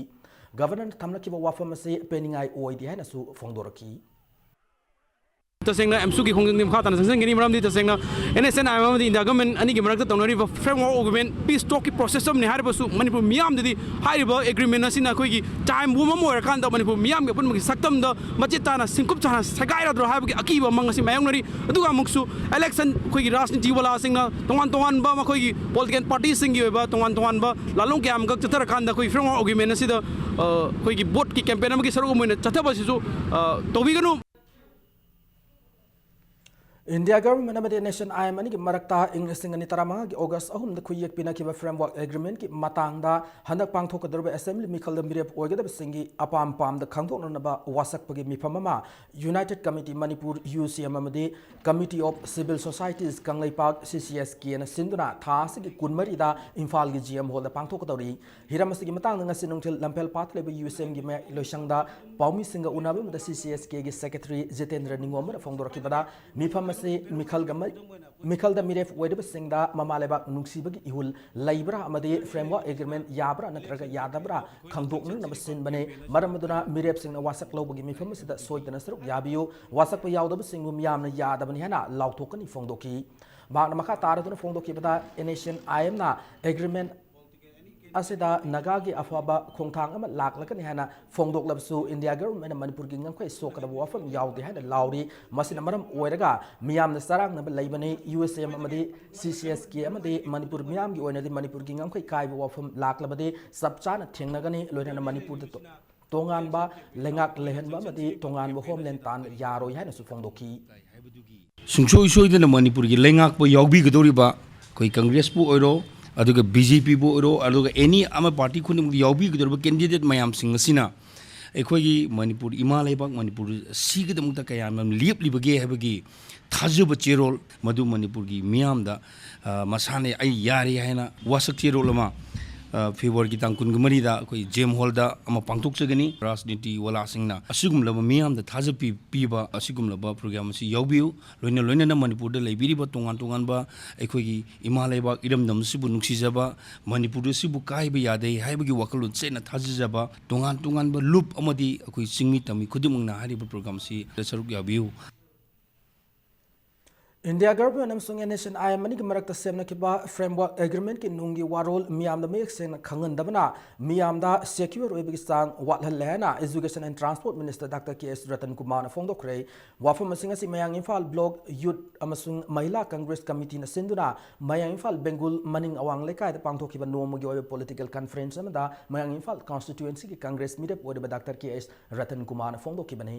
ꯒꯚꯔꯅꯔꯅ ꯊꯝꯂꯛꯈꯤꯕ ꯋꯥꯐꯝ ꯑꯁꯤ ꯄꯦꯟꯅꯤꯡꯉꯥꯏ ꯑꯣꯏꯗꯦ ꯍꯥꯏꯅꯁꯨ ꯐꯣꯡꯗꯣꯔꯛꯈꯤ꯫ ꯇꯁꯦꯡꯅ ꯑꯦꯝꯁꯨꯒꯤ ꯈꯣꯡꯖꯪꯗꯤ ꯃꯈꯥ ꯇꯥꯅ ꯆꯪꯁꯤꯟꯒꯅꯤ꯫ ꯃꯔꯝꯗꯤ ꯇꯁꯦꯡꯅ N S N I M ꯑꯃꯗꯤ ꯏꯟꯗꯤꯌꯥ ꯒꯚꯔꯟꯃꯦꯟꯠ ꯑꯅꯤꯒꯤ ꯃꯔꯛꯇ ꯇꯧꯅꯔꯤꯕ ꯐ꯭ꯔꯦꯝꯋꯥꯔꯛ ꯑꯦꯒ꯭ꯔꯤꯃꯦꯟꯠ ꯄꯤꯁ ꯇꯣꯛꯀꯤ ꯄ꯭ꯔꯣꯁꯦꯁ ꯑꯃꯅꯤ꯫ ꯍꯥꯏꯔꯤꯕꯁꯨ ꯃꯅꯤꯄꯨꯔ ꯃꯤꯌꯥꯝꯗꯗꯤ ꯍꯥꯏꯔꯤꯕ ꯑꯦꯒ꯭ꯔꯤꯃꯦꯟꯠ ꯑꯁꯤꯅ ꯑꯩꯈꯣꯏꯒꯤ ꯇꯥꯏꯝ ꯕꯣꯝ ꯑꯃ ꯑꯣꯏꯔꯀꯥꯟꯗ ꯃꯅꯤꯄꯨꯔ ꯃꯤꯌꯥꯝꯒꯤ ꯑꯄꯨꯟꯕꯒꯤ ꯁꯛꯇꯝꯗ ꯃꯆꯦꯠ ꯇꯥꯅ ꯁꯤꯡꯀꯨꯞ ꯁꯥꯅ ꯁꯦꯒꯥꯏꯔꯗ꯭ꯔꯣ ꯍꯥꯏꯕꯒꯤ ꯑꯀꯤꯕ ꯑꯃ ꯉꯁꯤ ꯃꯥꯌꯣꯛꯅꯔꯤ꯫ ꯑꯗꯨꯒ ꯑꯃꯨꯛꯁꯨ ꯏꯂꯦꯛꯁꯟ ꯑꯩꯈꯣꯏꯒꯤ ꯔꯥꯖꯅꯤꯇꯤ ꯋꯥꯂꯥꯁꯤꯡꯅ ꯇꯣꯉꯥꯟ ꯇꯣꯉꯥꯟꯕ ꯃꯈꯣꯏꯒꯤ ꯄꯣꯂꯤꯇꯤꯀꯦꯜ ꯄꯥꯔꯇꯤꯁꯤꯡꯒꯤ ꯑꯣꯏꯕ ꯇꯣꯉꯥꯟ ꯇꯣꯉꯥꯟꯕ ꯂꯥꯟꯂꯣꯡ ꯀꯌꯥ ꯑꯃꯈꯛ ꯆꯠꯊꯔꯀꯥꯟꯗ ꯑꯩꯈꯣꯏꯒꯤ ꯐ꯭ꯔꯦꯝꯋꯥꯔꯛ ꯑꯦꯒ꯭ꯔꯤꯃꯦꯟꯠ ꯑꯁꯤꯗ ꯑ, ꯑꯩꯈꯣꯏꯒꯤ ꯚꯣꯠꯀꯤ ꯀꯦꯝꯄꯦꯟ ꯑꯃꯒꯤ ꯁꯔꯨꯛ ꯑꯃ ꯑꯣꯏꯅ ꯆꯠꯊꯕ ꯑꯁꯤꯁꯨ ꯑ, ꯇꯧꯕꯤꯒꯅꯨ꯫ ꯏꯟꯗꯤꯌꯥ ꯒꯚꯔꯟꯃꯦꯟꯠ ꯑꯃꯗꯤ ꯅꯦꯁꯟ ꯑꯥꯏ ꯑꯦꯝ ꯑꯅꯤꯒꯤ ꯃꯔꯛꯇ ꯏꯪ ꯂꯤꯁꯤꯡ ꯑꯅꯤ ꯇꯔꯥꯃꯉꯥꯒꯤ ꯑꯣꯒꯁꯠ ꯑꯍꯨꯝꯗ ꯈꯨꯌꯦꯛ ꯄꯤꯅꯈꯤꯕ ꯐ꯭ꯔꯦꯝꯋꯥꯔꯛ ꯑꯦꯒ꯭ꯔꯤꯃꯦꯟꯠꯀꯤ ꯃꯇꯥꯡꯗ ꯍꯟꯗꯛ ꯄꯥꯡꯊꯣꯛꯀꯗꯧꯔꯤꯕ ꯑꯦꯁꯦꯝꯕ꯭ꯂꯤ ꯃꯤꯈꯜꯗ ꯃꯤꯔꯦꯞ ꯑꯣꯏꯒꯗꯕꯁꯤꯡꯒꯤ ꯑꯄꯥꯝ ꯄꯥꯝꯗ ꯈꯪꯗꯣꯛꯅꯅꯕ ꯋꯥꯁꯛꯄꯒꯤ ꯃꯤꯐꯝ ꯑꯃ ꯌꯨꯅꯥꯏꯇꯦꯗ ꯀꯃꯤꯇꯤ ꯃꯅꯤꯄꯨꯔ, ꯌꯨ ꯁꯤ ꯑꯦꯝ, ꯑꯃꯗꯤ committee of civil societies Kangleipak, ꯁꯤ ꯁꯤ ꯑꯦꯁ ꯀꯦꯅ ꯁꯤꯟꯗꯨꯅ ꯊꯥ ꯑꯁꯤꯒꯤ ꯀꯨꯟꯃꯔꯤꯗ ꯏꯝꯐꯥꯜꯒꯤ ꯖꯤ ꯑꯦꯝ ꯍꯣꯜꯗ ꯄꯥꯡꯊꯣꯛꯀꯗꯧꯔꯤ꯫ ꯍꯤꯔꯝ ꯑꯁꯤꯒꯤ ꯃꯇꯥꯡꯗ ꯉꯁꯤ ꯅꯨꯡꯊꯤꯜ ꯂꯝꯐꯦꯜ ꯄꯥꯠꯇ ꯂꯩꯕ ꯌꯨ ꯁꯤ ꯑꯦꯝꯒꯤ ꯃꯌꯥꯏ ꯂꯣꯏꯁꯪꯗ ꯄꯥꯎꯃꯤꯁꯤꯡꯒ ꯎꯅꯕ ꯑꯃꯗ ꯁꯤ ꯁꯤ ꯑꯦꯁ ꯀꯦꯒꯤ ꯁꯦꯀ꯭ꯔꯦꯇꯔꯤ ꯖꯤꯇꯦꯟꯗ꯭ꯔ ꯅꯤꯉꯣꯝꯕꯅ ꯐꯣꯡꯗꯣꯔꯛꯈꯤꯕꯗ, ꯃꯤꯐꯝ ꯑꯁꯤ ꯃꯤꯈꯜꯒ ꯃ-, ꯃꯤꯈꯜꯗ ꯃꯤꯔꯦꯞ ꯑꯣꯏꯔꯤꯕꯁꯤꯡꯗ ꯃꯃꯥ ꯂꯩꯕꯥꯛ ꯅꯨꯡꯁꯤꯕꯒꯤ ꯏꯍꯨꯜ ꯂꯩꯕ꯭ꯔꯥ ꯑꯃꯗꯤ ꯐ꯭ꯔꯦꯝꯋꯥꯔꯛ ꯑꯦꯒ꯭ꯔꯤꯃꯦꯟꯠ ꯌꯥꯕ꯭ꯔꯥ ꯅꯠꯇ꯭ꯔꯒ ꯌꯥꯗꯕ꯭ꯔꯥ ꯈꯪꯗꯣꯛꯅꯅꯕ ꯁꯤꯟꯕꯅꯤ꯫ ꯃꯔꯝ ꯑꯗꯨꯅ ꯃꯤꯔꯦꯞꯁꯤꯡꯅ ꯋꯥꯁꯛ ꯂꯧꯕꯒꯤ ꯃꯤꯐꯝ ꯑꯁꯤꯗ ꯁꯣꯏꯗꯅ ꯁꯔꯨꯛ ꯌꯥꯕꯤꯌꯨ꯫ ꯋꯥꯁꯛꯄ ꯌꯥꯎꯗꯕꯁꯤꯡꯕꯨ ꯃꯤꯌꯥꯝꯅ ꯌꯥꯗꯕꯅꯤ ꯍꯥꯏꯅ ꯂꯥꯎꯊꯣꯛꯀꯅꯤ ꯐꯣꯡꯗꯣꯛꯈꯤ꯫ ꯃꯍꯥꯛꯅ ꯃꯈꯥ ꯇꯥꯔꯗꯨꯅ ꯐꯣꯡꯗꯣꯛꯈꯤꯕꯗ, ꯑꯦꯟ ꯑꯦꯁ ꯑꯦꯟ ꯑꯥꯏ ꯑꯦꯝꯅ ꯑꯦꯒ꯭ꯔꯤꯃꯦꯟꯠ ꯑꯁꯤꯗ ꯅꯥꯒꯥꯒꯤ ꯑꯐꯕ ꯈꯣꯡꯊꯥꯡ ꯑꯃ ꯂꯥꯛꯂꯒꯅꯤ ꯍꯥꯏꯅ ꯐꯣꯡꯗꯣꯛꯂꯕꯁꯨ, ꯏꯟꯗꯤꯌꯥ ꯒꯚꯔꯟꯃꯦꯟꯠꯅ ꯃꯅꯤꯄꯨꯔꯒꯤ ꯉꯝꯈꯩ ꯁꯣꯛꯀꯗꯕ ꯋꯥꯐꯝ ꯌꯥꯎꯗꯦ ꯍꯥꯏꯅ ꯂꯥꯎꯔꯤ꯫ ꯃꯁꯤꯅ ꯃꯔꯝ ꯑꯣꯏꯔꯒ ꯃꯤꯌꯥꯝꯅ ꯆꯔꯥꯡꯅꯕ ꯂꯩꯕꯅꯤ꯫ ꯌꯨ ꯑꯦꯁ ꯑꯦꯝ ꯑꯃꯗꯤ ꯁꯤ ꯁꯤ ꯑꯦꯁ ꯀꯦ ꯑꯃꯗꯤ ꯃꯅꯤꯄꯨꯔ ꯃꯤꯌꯥꯝꯒꯤ ꯑꯣꯏꯅꯗꯤ ꯃꯅꯤꯄꯨꯔꯒꯤ ꯉꯝꯈꯩ ꯀꯥꯏꯕ ꯋꯥꯐꯝ ꯂꯥꯛꯂꯕꯗꯤ ꯆꯞ ꯆꯥꯅ ꯊꯦꯡꯅꯒꯅꯤ, ꯂꯣꯏꯅꯅ ꯃꯅꯤꯄꯨꯔꯗ ꯇꯣ-, ꯇꯣꯉꯥꯟꯕ ꯂꯩꯉꯥꯛ ꯂꯩꯍꯟꯕ ꯑꯃꯗꯤ ꯇꯣꯉꯥꯟꯕ ꯍꯣꯝꯂꯦꯟ ꯇꯥꯟꯕ ꯌꯥꯔꯣꯏ ꯍꯥꯏꯅꯁꯨ ꯐꯣꯡꯗꯣꯛꯈꯤ꯫ ꯁꯨꯡꯁꯣꯏ ꯁꯣꯏꯗꯅ ꯃꯅꯤꯄꯨꯔꯒꯤ ꯂꯩꯉꯥꯛꯄ ꯌꯥꯎꯕꯤꯒꯗꯧꯔꯤꯕ ꯑꯩꯈꯣꯏ ꯀꯪꯒ꯭ꯔꯦꯁꯄꯨ ꯑꯣꯏꯔꯣ, ꯑꯗꯨꯒ ꯕꯤ ꯖꯦ ꯄꯤꯕꯨ ꯑꯣꯏꯔꯣ, ꯑꯗꯨꯒ ꯑꯦꯅꯤ ꯑꯃ ꯄꯥꯔꯇꯤ ꯈꯨꯗꯤꯡꯃꯛꯇ ꯌꯥꯎꯕꯤꯒꯗꯧꯔꯤꯕ ꯀꯦꯟꯗꯤꯗꯦꯠ ꯃꯌꯥꯝꯁꯤꯡ ꯑꯁꯤꯅ ꯑꯩꯈꯣꯏꯒꯤ ꯃꯅꯤꯄꯨꯔ, ꯏꯃꯥ ꯂꯩꯕꯥꯛ ꯃꯅꯤꯄꯨꯔ ꯑꯁꯤꯒꯤꯗꯃꯛꯇ ꯀꯌꯥꯝ ꯌꯥꯝ ꯂꯦꯞꯂꯤꯕꯒꯦ ꯍꯥꯏꯕꯒꯤ ꯊꯥꯖꯕ ꯆꯦꯔꯣꯜ ꯃꯗꯨ ꯃꯅꯤꯄꯨꯔꯒꯤ ꯃꯤꯌꯥꯝꯗ, ꯑ, ꯃꯁꯥꯅ "ꯑꯩ ꯌꯥꯔꯦ" ꯍꯥꯏꯅ ꯋꯥꯁꯛ ꯆꯦꯔꯣꯜ ꯑꯃ, ꯑ, ꯐꯦꯕ꯭ꯔꯨꯋꯥꯔꯤꯒꯤ ꯇꯥꯡ ꯀꯨꯟꯒ ꯃꯔꯤꯗ ꯑꯩꯈꯣꯏ ꯖꯦꯝ ꯍꯣꯜꯗ ꯑꯃ ꯄꯥꯡꯊꯣꯛꯆꯒꯅꯤ꯫ ꯔꯥꯖꯅꯤꯇꯤ ꯋꯥꯂꯥꯁꯤꯡꯅ ꯑꯁꯤꯒꯨꯝꯂꯕ ꯃꯤꯌꯥꯝꯗ ꯊꯥꯖꯕ ꯄꯤ-, ꯄꯤꯕ ꯑꯁꯤꯒꯨꯝꯂꯕ ꯄ꯭ꯔꯣꯒ꯭ꯔꯥꯝ ꯑꯁꯤ ꯌꯥꯎꯕꯤꯌꯨ꯫ ꯂꯣꯏꯅ ꯂꯣꯏꯅꯅ ꯃꯅꯤꯄꯨꯔꯗ ꯂꯩꯕꯤꯔꯤꯕ ꯇꯣꯉꯥꯟ ꯇꯣꯉꯥꯟꯕ ꯑꯩꯈꯣꯏꯒꯤ ꯏꯃꯥ ꯂꯩꯕꯥꯛ ꯏꯔꯝꯗꯝ ꯑꯁꯤꯕꯨ ꯅꯨꯡꯁꯤꯖꯕ, ꯃꯅꯤꯄꯨꯔ ꯑꯁꯤꯕꯨ ꯀꯥꯏꯕ ꯌꯥꯗꯦ ꯍꯥꯏꯕꯒꯤ ꯋꯥꯈꯜꯂꯣꯟ ꯆꯦꯠꯅ ꯊꯥꯖꯖꯕ, ꯇꯣꯉꯥꯟ ꯇꯣꯉꯥꯟꯕ ꯂꯨꯞ ꯑꯃꯗꯤ ꯑꯩꯈꯣꯏ ꯆꯤꯡꯃꯤ ꯇꯝꯃꯤ ꯈꯨꯗꯤꯡꯃꯛꯅ ꯍꯥꯏꯔꯤꯕ ꯄ꯭ꯔꯣꯒ꯭ꯔꯥꯝ ꯑꯁꯤꯗ ꯁꯔꯨꯛ ꯌꯥꯕꯤꯌꯨ꯫ ꯏꯟꯗꯤꯌꯥ ꯒꯚꯔꯟꯃꯦꯟꯠ ꯑꯃꯁꯨꯡ N S N I M ꯑꯅꯤꯒꯤ ꯃꯔꯛꯇ ꯁꯦꯝꯅꯈꯤꯕ ꯐ꯭ꯔꯦꯝꯋꯥꯔꯛ ꯑꯦꯒ꯭ꯔꯤꯃꯦꯟꯠꯀꯤ ꯅꯨꯡꯒꯤ ꯋꯥꯔꯣꯜ ꯃꯤꯌꯥꯝꯗ ꯃꯌꯦꯛ ꯁꯦꯡꯅ ꯈꯪꯍꯟꯗꯕꯅ ꯃꯤꯌꯥꯝꯗ ꯁꯦꯀ꯭ꯌꯨꯔ ꯑꯣꯏꯕꯒꯤ ꯆꯥꯡ ꯋꯥꯠꯍꯜꯂꯦ ꯍꯥꯏꯅ education and transport minister doctor K S Ratan ꯀꯨꯃꯥꯔꯅ ꯐꯣꯡꯗꯣꯛꯈ꯭ꯔꯦ꯫ ꯋꯥꯐꯝ ꯑꯁꯤꯡ ꯑꯁꯤ ꯃꯌꯥꯡ ꯏꯝꯐꯥꯜ ꯕ꯭ꯂꯣꯛ ꯌꯨꯠ ꯑꯃꯁꯨꯡ ꯃꯍꯤꯂꯥ ꯀꯪꯒ꯭ꯔꯦꯁ ꯀꯃꯤꯇꯤꯅ ꯁꯤꯟꯗꯨꯅ ꯃꯌꯥꯡ ꯏꯝꯐꯥꯜ ꯕꯦꯡꯒꯨꯜ ꯃꯅꯤꯡ ꯑꯋꯥꯡ ꯂꯩꯀꯥꯏꯗ ꯄꯥꯡꯊꯣꯛꯈꯤꯕ ꯅꯣꯡꯃꯒꯤ ꯑꯣꯏꯕ ꯄꯣꯂꯤꯇꯤꯀꯦꯜ ꯀꯟꯐ꯭ꯔꯦꯟꯁ ꯑꯃꯗ ꯃꯌꯥꯡ ꯏꯝꯐꯥꯜ ꯀꯟꯁꯇꯤꯇ꯭ꯋꯦꯟꯁꯤꯒꯤ ꯀꯪꯒ꯭ꯔꯦꯁ ꯃꯤꯔꯦꯞ ꯑꯣꯏꯔꯤꯕ ꯗꯥꯛꯇꯔ ꯀꯦ ꯑꯦꯁ ꯔꯇꯟ ꯀꯨꯃꯥꯔꯅ ꯐꯣꯡꯗꯣꯛꯈꯤꯕꯅꯤ꯫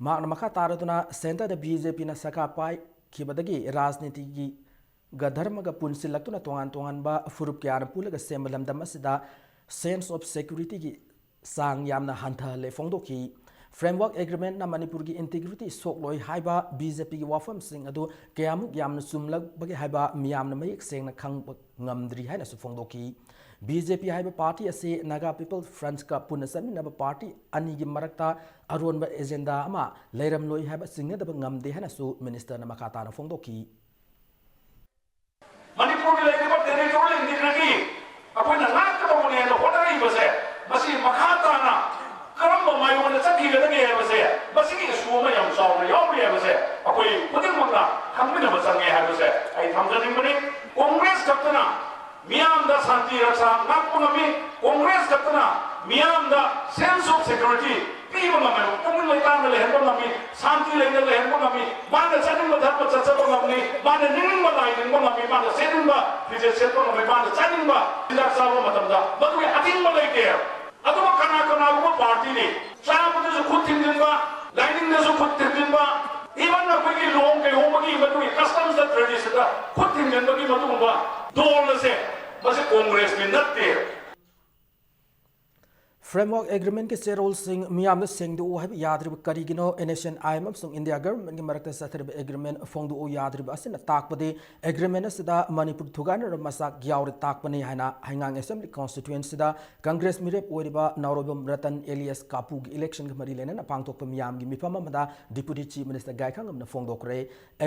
ꯃꯍꯥꯛꯅ ꯃꯈꯥ ꯇꯥꯔꯗꯨꯅ ꯁꯦꯟꯇꯔꯗ ꯕꯤ ꯖꯦ ꯄꯤꯅ ꯁꯔꯀꯥꯔ ꯄꯥꯏꯈꯤꯕꯗꯒꯤ ꯔꯥꯖꯅꯤꯇꯤꯒꯤ ꯒ ꯙꯔꯃꯒ ꯄꯨꯟꯁꯤꯜꯂꯛꯇꯨꯅ ꯇꯣꯉꯥꯟ ꯇꯣꯉꯥꯟꯕ ꯐꯨꯔꯨꯞ ꯀꯌꯥꯅ ꯄꯨꯜꯂꯒ ꯁꯦꯝꯕ ꯂꯝꯗꯝ ꯑꯁꯤꯗ ꯁꯦꯟꯁ ꯑꯣꯐ ꯁꯦꯀ꯭ꯌꯨꯔꯤꯇꯤꯒꯤ ꯆꯥꯡ ꯌꯥꯝꯅ ꯍꯟꯊꯍꯜꯂꯦ ꯐꯣꯡꯗꯣꯛꯈꯤ꯫ ꯐ꯭ꯔꯦꯝꯋꯥꯔꯛ ꯑꯦꯒ꯭ꯔꯤꯃꯦꯟꯠꯅ ꯃꯅꯤꯄꯨꯔꯒꯤ ꯏꯟꯇꯤꯒ꯭ꯔꯤꯇꯤ ꯁꯣꯛꯂꯣꯏ ꯍꯥꯏꯕ ꯕꯤ ꯖꯦ ꯄꯤꯒꯤ ꯋꯥꯐꯝꯁꯤꯡ ꯑꯗꯨ ꯀꯌꯥꯃꯨꯛ ꯌꯥꯝꯅ ꯆꯨꯝꯂꯛꯄꯒꯦ ꯍꯥꯏꯕ ꯃꯤꯌꯥꯝꯅ ꯃꯌꯦꯛ ꯁꯦꯡꯅ ꯈꯪꯕ ꯉꯝꯗ꯭ꯔꯤ ꯍꯥꯏꯅꯁꯨ ꯐꯣꯡꯗꯣꯛꯈꯤ꯫ ꯕꯤ ꯖꯦ ꯄꯤ ꯍꯥꯏꯕ ꯄꯥꯔꯇꯤ ꯑꯁꯤ ꯅꯥꯒꯥ ꯄꯤꯄꯜ ꯐ꯭ꯔꯟꯠꯀ ꯄꯨꯟꯅ ꯆꯠꯃꯤꯟꯅꯕ ꯄꯥꯔꯇꯤ ꯑꯅꯤꯒꯤ ꯃꯔꯛꯇ ꯑꯔꯣꯟꯕ ꯑꯦꯖꯦꯟꯗꯥ ꯑꯃ ꯂꯩꯔꯝꯂꯣꯏ ꯍꯥꯏꯕ ꯆꯤꯡꯅꯗꯕ ꯉꯝꯗꯦ ꯍꯥꯏꯅꯁꯨ ꯃꯤꯅꯤꯁꯇꯔꯅ ꯃꯈꯥ ꯇꯥꯅ ꯐꯣꯡꯗꯣꯛꯈꯤ꯫ ꯃꯅꯤꯄꯨꯔꯒꯤ ꯂꯩꯔꯤꯕ ꯇꯦꯔꯤꯇꯣꯔꯤꯌꯦꯜ ꯏꯟꯇꯤꯒ꯭ꯔꯤꯇꯤ ꯑꯩꯈꯣꯏꯅ ꯉꯥꯛꯀꯗꯧꯕꯅꯦꯅ ꯍꯣꯠꯅꯔꯛꯏꯕꯁꯦ, ꯃꯁꯤ ꯃꯈꯥ ꯇꯥꯅ ꯀꯔꯝꯕ ꯃꯥꯏꯑꯣꯟꯗ ꯆꯠꯈꯤꯒꯗꯒꯦ ꯍꯥꯏꯕꯁꯦ, ꯃꯁꯤꯒꯤ ꯏꯁꯨ ꯑꯃ ꯌꯥꯝ ꯆꯥꯎꯅ ꯌꯥꯎꯔꯤ ꯍꯥꯏꯕꯁꯦ ꯑꯩꯈꯣꯏ ꯈꯨꯗꯤꯡꯃꯛꯅ ꯈꯪꯃꯤꯟꯅꯕ ꯆꯪꯉꯦ ꯍꯥꯏꯕꯁꯦ ꯑꯩ ꯊꯝꯖꯅꯤꯡꯕꯅꯤ꯫ ꯀꯣꯡꯒ꯭ꯔꯦꯁ ꯈꯛꯇꯅ ꯃꯤꯌꯥꯝꯗ ꯁꯥꯟꯇꯤ ꯔꯛꯁꯥ ꯉꯥꯛꯄ ꯉꯝꯃꯤ꯫ ꯀꯣꯡꯒ꯭ꯔꯦꯁ ꯈꯛꯇꯅ ꯃꯤꯌꯥꯝꯗ sense of security ꯄꯤꯕ ꯉꯝꯃꯦꯕ꯫ ꯄꯨꯛꯅꯤꯡ ꯂꯩꯇꯥꯅ ꯂꯩꯍꯟꯕ ꯉꯝꯃꯤ, ꯁꯥꯟꯇꯤ ꯂꯩꯅ ꯂꯩꯍꯟꯕ ꯉꯝꯃꯤ, ꯃꯥꯅ ꯆꯠꯅꯤꯡꯕ ꯊꯛꯄ ꯆꯠꯆꯕ ꯉꯝꯃꯤ, ꯃꯥꯅ ꯅꯤꯡꯅꯤꯡꯕ ꯂꯥꯏ ꯅꯤꯡꯕ ꯉꯝꯃꯤ, ꯃꯥꯅ ꯁꯦꯠꯅꯤꯡꯕ ꯐꯤꯖꯦꯠ ꯁꯦꯠꯄ ꯉꯝꯃꯤ, ꯃꯥꯅ ꯆꯥꯅꯤꯡꯕ ꯆꯤꯟꯖꯥꯛ ꯆꯥꯕ ꯃꯇꯝꯗ ꯃꯗꯨꯒꯤ ꯑꯊꯤꯡꯕ ꯂꯩꯇꯦ꯫ ꯑꯗꯨꯒ ꯀꯅꯥ ꯀꯅꯥꯒꯨꯝꯕ ꯄꯥꯔꯇꯤꯅꯤ ꯆꯥꯕꯗꯁꯨ ꯈꯨꯠ ꯊꯤꯡꯖꯤꯟꯕ, ꯂꯥꯏꯅꯤꯡꯗꯁꯨ ꯈꯨꯠ ꯊꯤꯡꯖꯤꯟꯕ, even ꯑꯩꯈꯣꯏꯒꯤ ꯂꯨꯍꯣꯡ ꯀꯩꯍꯣꯡꯕꯒꯤ ꯃꯗꯨꯒꯤ customs traditionꯗ ꯈꯨꯠ ꯊꯤꯡꯖꯤꯟꯕꯒꯤ ꯃꯗꯨꯒꯨꯝꯕ ꯗꯣꯜ ꯑꯁꯦ ꯃꯁꯤ ꯀꯣꯡꯒ꯭ꯔꯦꯁꯀꯤ ꯅꯠꯇꯦ꯫ Framework Agreement ꯀꯤ ꯆꯦꯔꯣꯜꯁꯤꯡ ꯃꯤꯌꯥꯝꯗ ꯁꯦꯡꯗꯣꯛꯎ ꯍꯥꯏꯕ ꯌꯥꯗ꯭ꯔꯤꯕ ꯀꯔꯤꯒꯤꯅꯣ? NSCN-IM ꯑꯃꯁꯨꯡ India Government ꯀꯤ ꯃꯔꯛꯇ ꯆꯠꯊꯔꯤꯕ agreement ꯐꯣꯡꯗꯣꯛꯎ ꯌꯥꯗ꯭ꯔꯤꯕ ꯑꯁꯤꯅ ꯇꯥꯛꯄꯗꯤ agreement ꯑꯁꯤꯗ ꯃꯅꯤꯄꯨꯔ ꯊꯨꯒꯥꯏꯅꯔꯕ ꯃꯆꯥꯛ ꯌꯥꯎꯔꯦ ꯇꯥꯛꯄꯅꯤ ꯍꯥꯏꯅ ꯍꯩꯉꯥꯡ Assembly Constituency ꯗ Congress ꯃꯤꯔꯦꯞ ꯑꯣꯏꯔꯤꯕ ꯅꯥꯎꯔꯣꯏꯕꯝ ꯔꯇꯟ alias ꯀꯥꯄꯨꯒꯤ election ꯒ ꯃꯔꯤ ꯂꯩꯅꯅ ꯄꯥꯡꯊꯣꯛꯄ ꯃꯤꯌꯥꯝꯒꯤ ꯃꯤꯐꯝ ꯑꯃꯗ Deputy Chief Minister ꯒꯥꯏꯈꯥꯉꯝꯅ ꯐꯣꯡꯗꯣꯛꯈ꯭ꯔꯦ꯫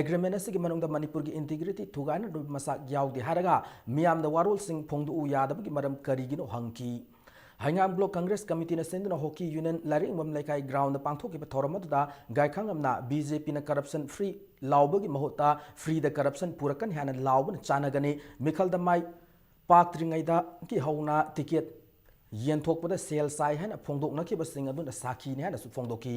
Agreement ꯑꯁꯤꯒꯤ ꯃꯅꯨꯡꯗ ꯃꯅꯤꯄꯨꯔꯒꯤ integrity ꯊꯨꯒꯥꯏꯅꯔꯕ ꯃꯆꯥꯛ ꯌꯥꯎꯗꯦ ꯍꯥꯏꯔꯒ ꯃꯤꯌꯥꯝꯗ ꯋꯥꯔꯣꯜꯁꯤꯡ ꯐꯣꯡꯗꯣꯛꯎ ꯌꯥꯗꯕꯒꯤ ꯃꯔꯝ ꯀꯔꯤꯒꯤꯅꯣ ꯍꯪꯈꯤ꯫ ꯍꯩꯉꯥꯡ Block Congress Committee ꯅ ꯁꯤꯟꯗꯨꯅ Hockey Union ꯂꯥꯏꯔꯦꯝꯕꯝ ꯂꯩꯀꯥꯏ ground ꯗ ꯄꯥꯡꯊꯣꯛꯈꯤꯕ ꯊꯧꯔꯝ ꯑꯗꯨꯗ ꯒꯥꯏꯈꯥꯉꯝꯅ BJP ꯅ corruption free ꯂꯥꯎꯕꯒꯤ ꯃꯍꯨꯠꯇ free ꯗ corruption ꯄꯨꯔꯛꯀꯅꯤ ꯍꯥꯏꯅ ꯂꯥꯎꯕꯅ ꯆꯥꯟꯅꯒꯅꯤ꯫ ꯃꯤꯈꯜꯗ ꯃꯥꯏ ꯄꯥꯛꯇ꯭ꯔꯤꯉꯩꯗꯒꯤ ꯍꯧꯅ ticket ꯌꯦꯟꯊꯣꯛꯄꯗ ꯁꯦꯜ ꯆꯥꯏ ꯍꯥꯏꯅ ꯐꯣꯡꯗꯣꯛꯅꯈꯤꯕꯁꯤꯡ ꯑꯗꯨꯅ ꯁꯥꯈꯤꯅꯤ ꯍꯥꯏꯅꯁꯨ ꯐꯣꯡꯗꯣꯛꯈꯤ꯫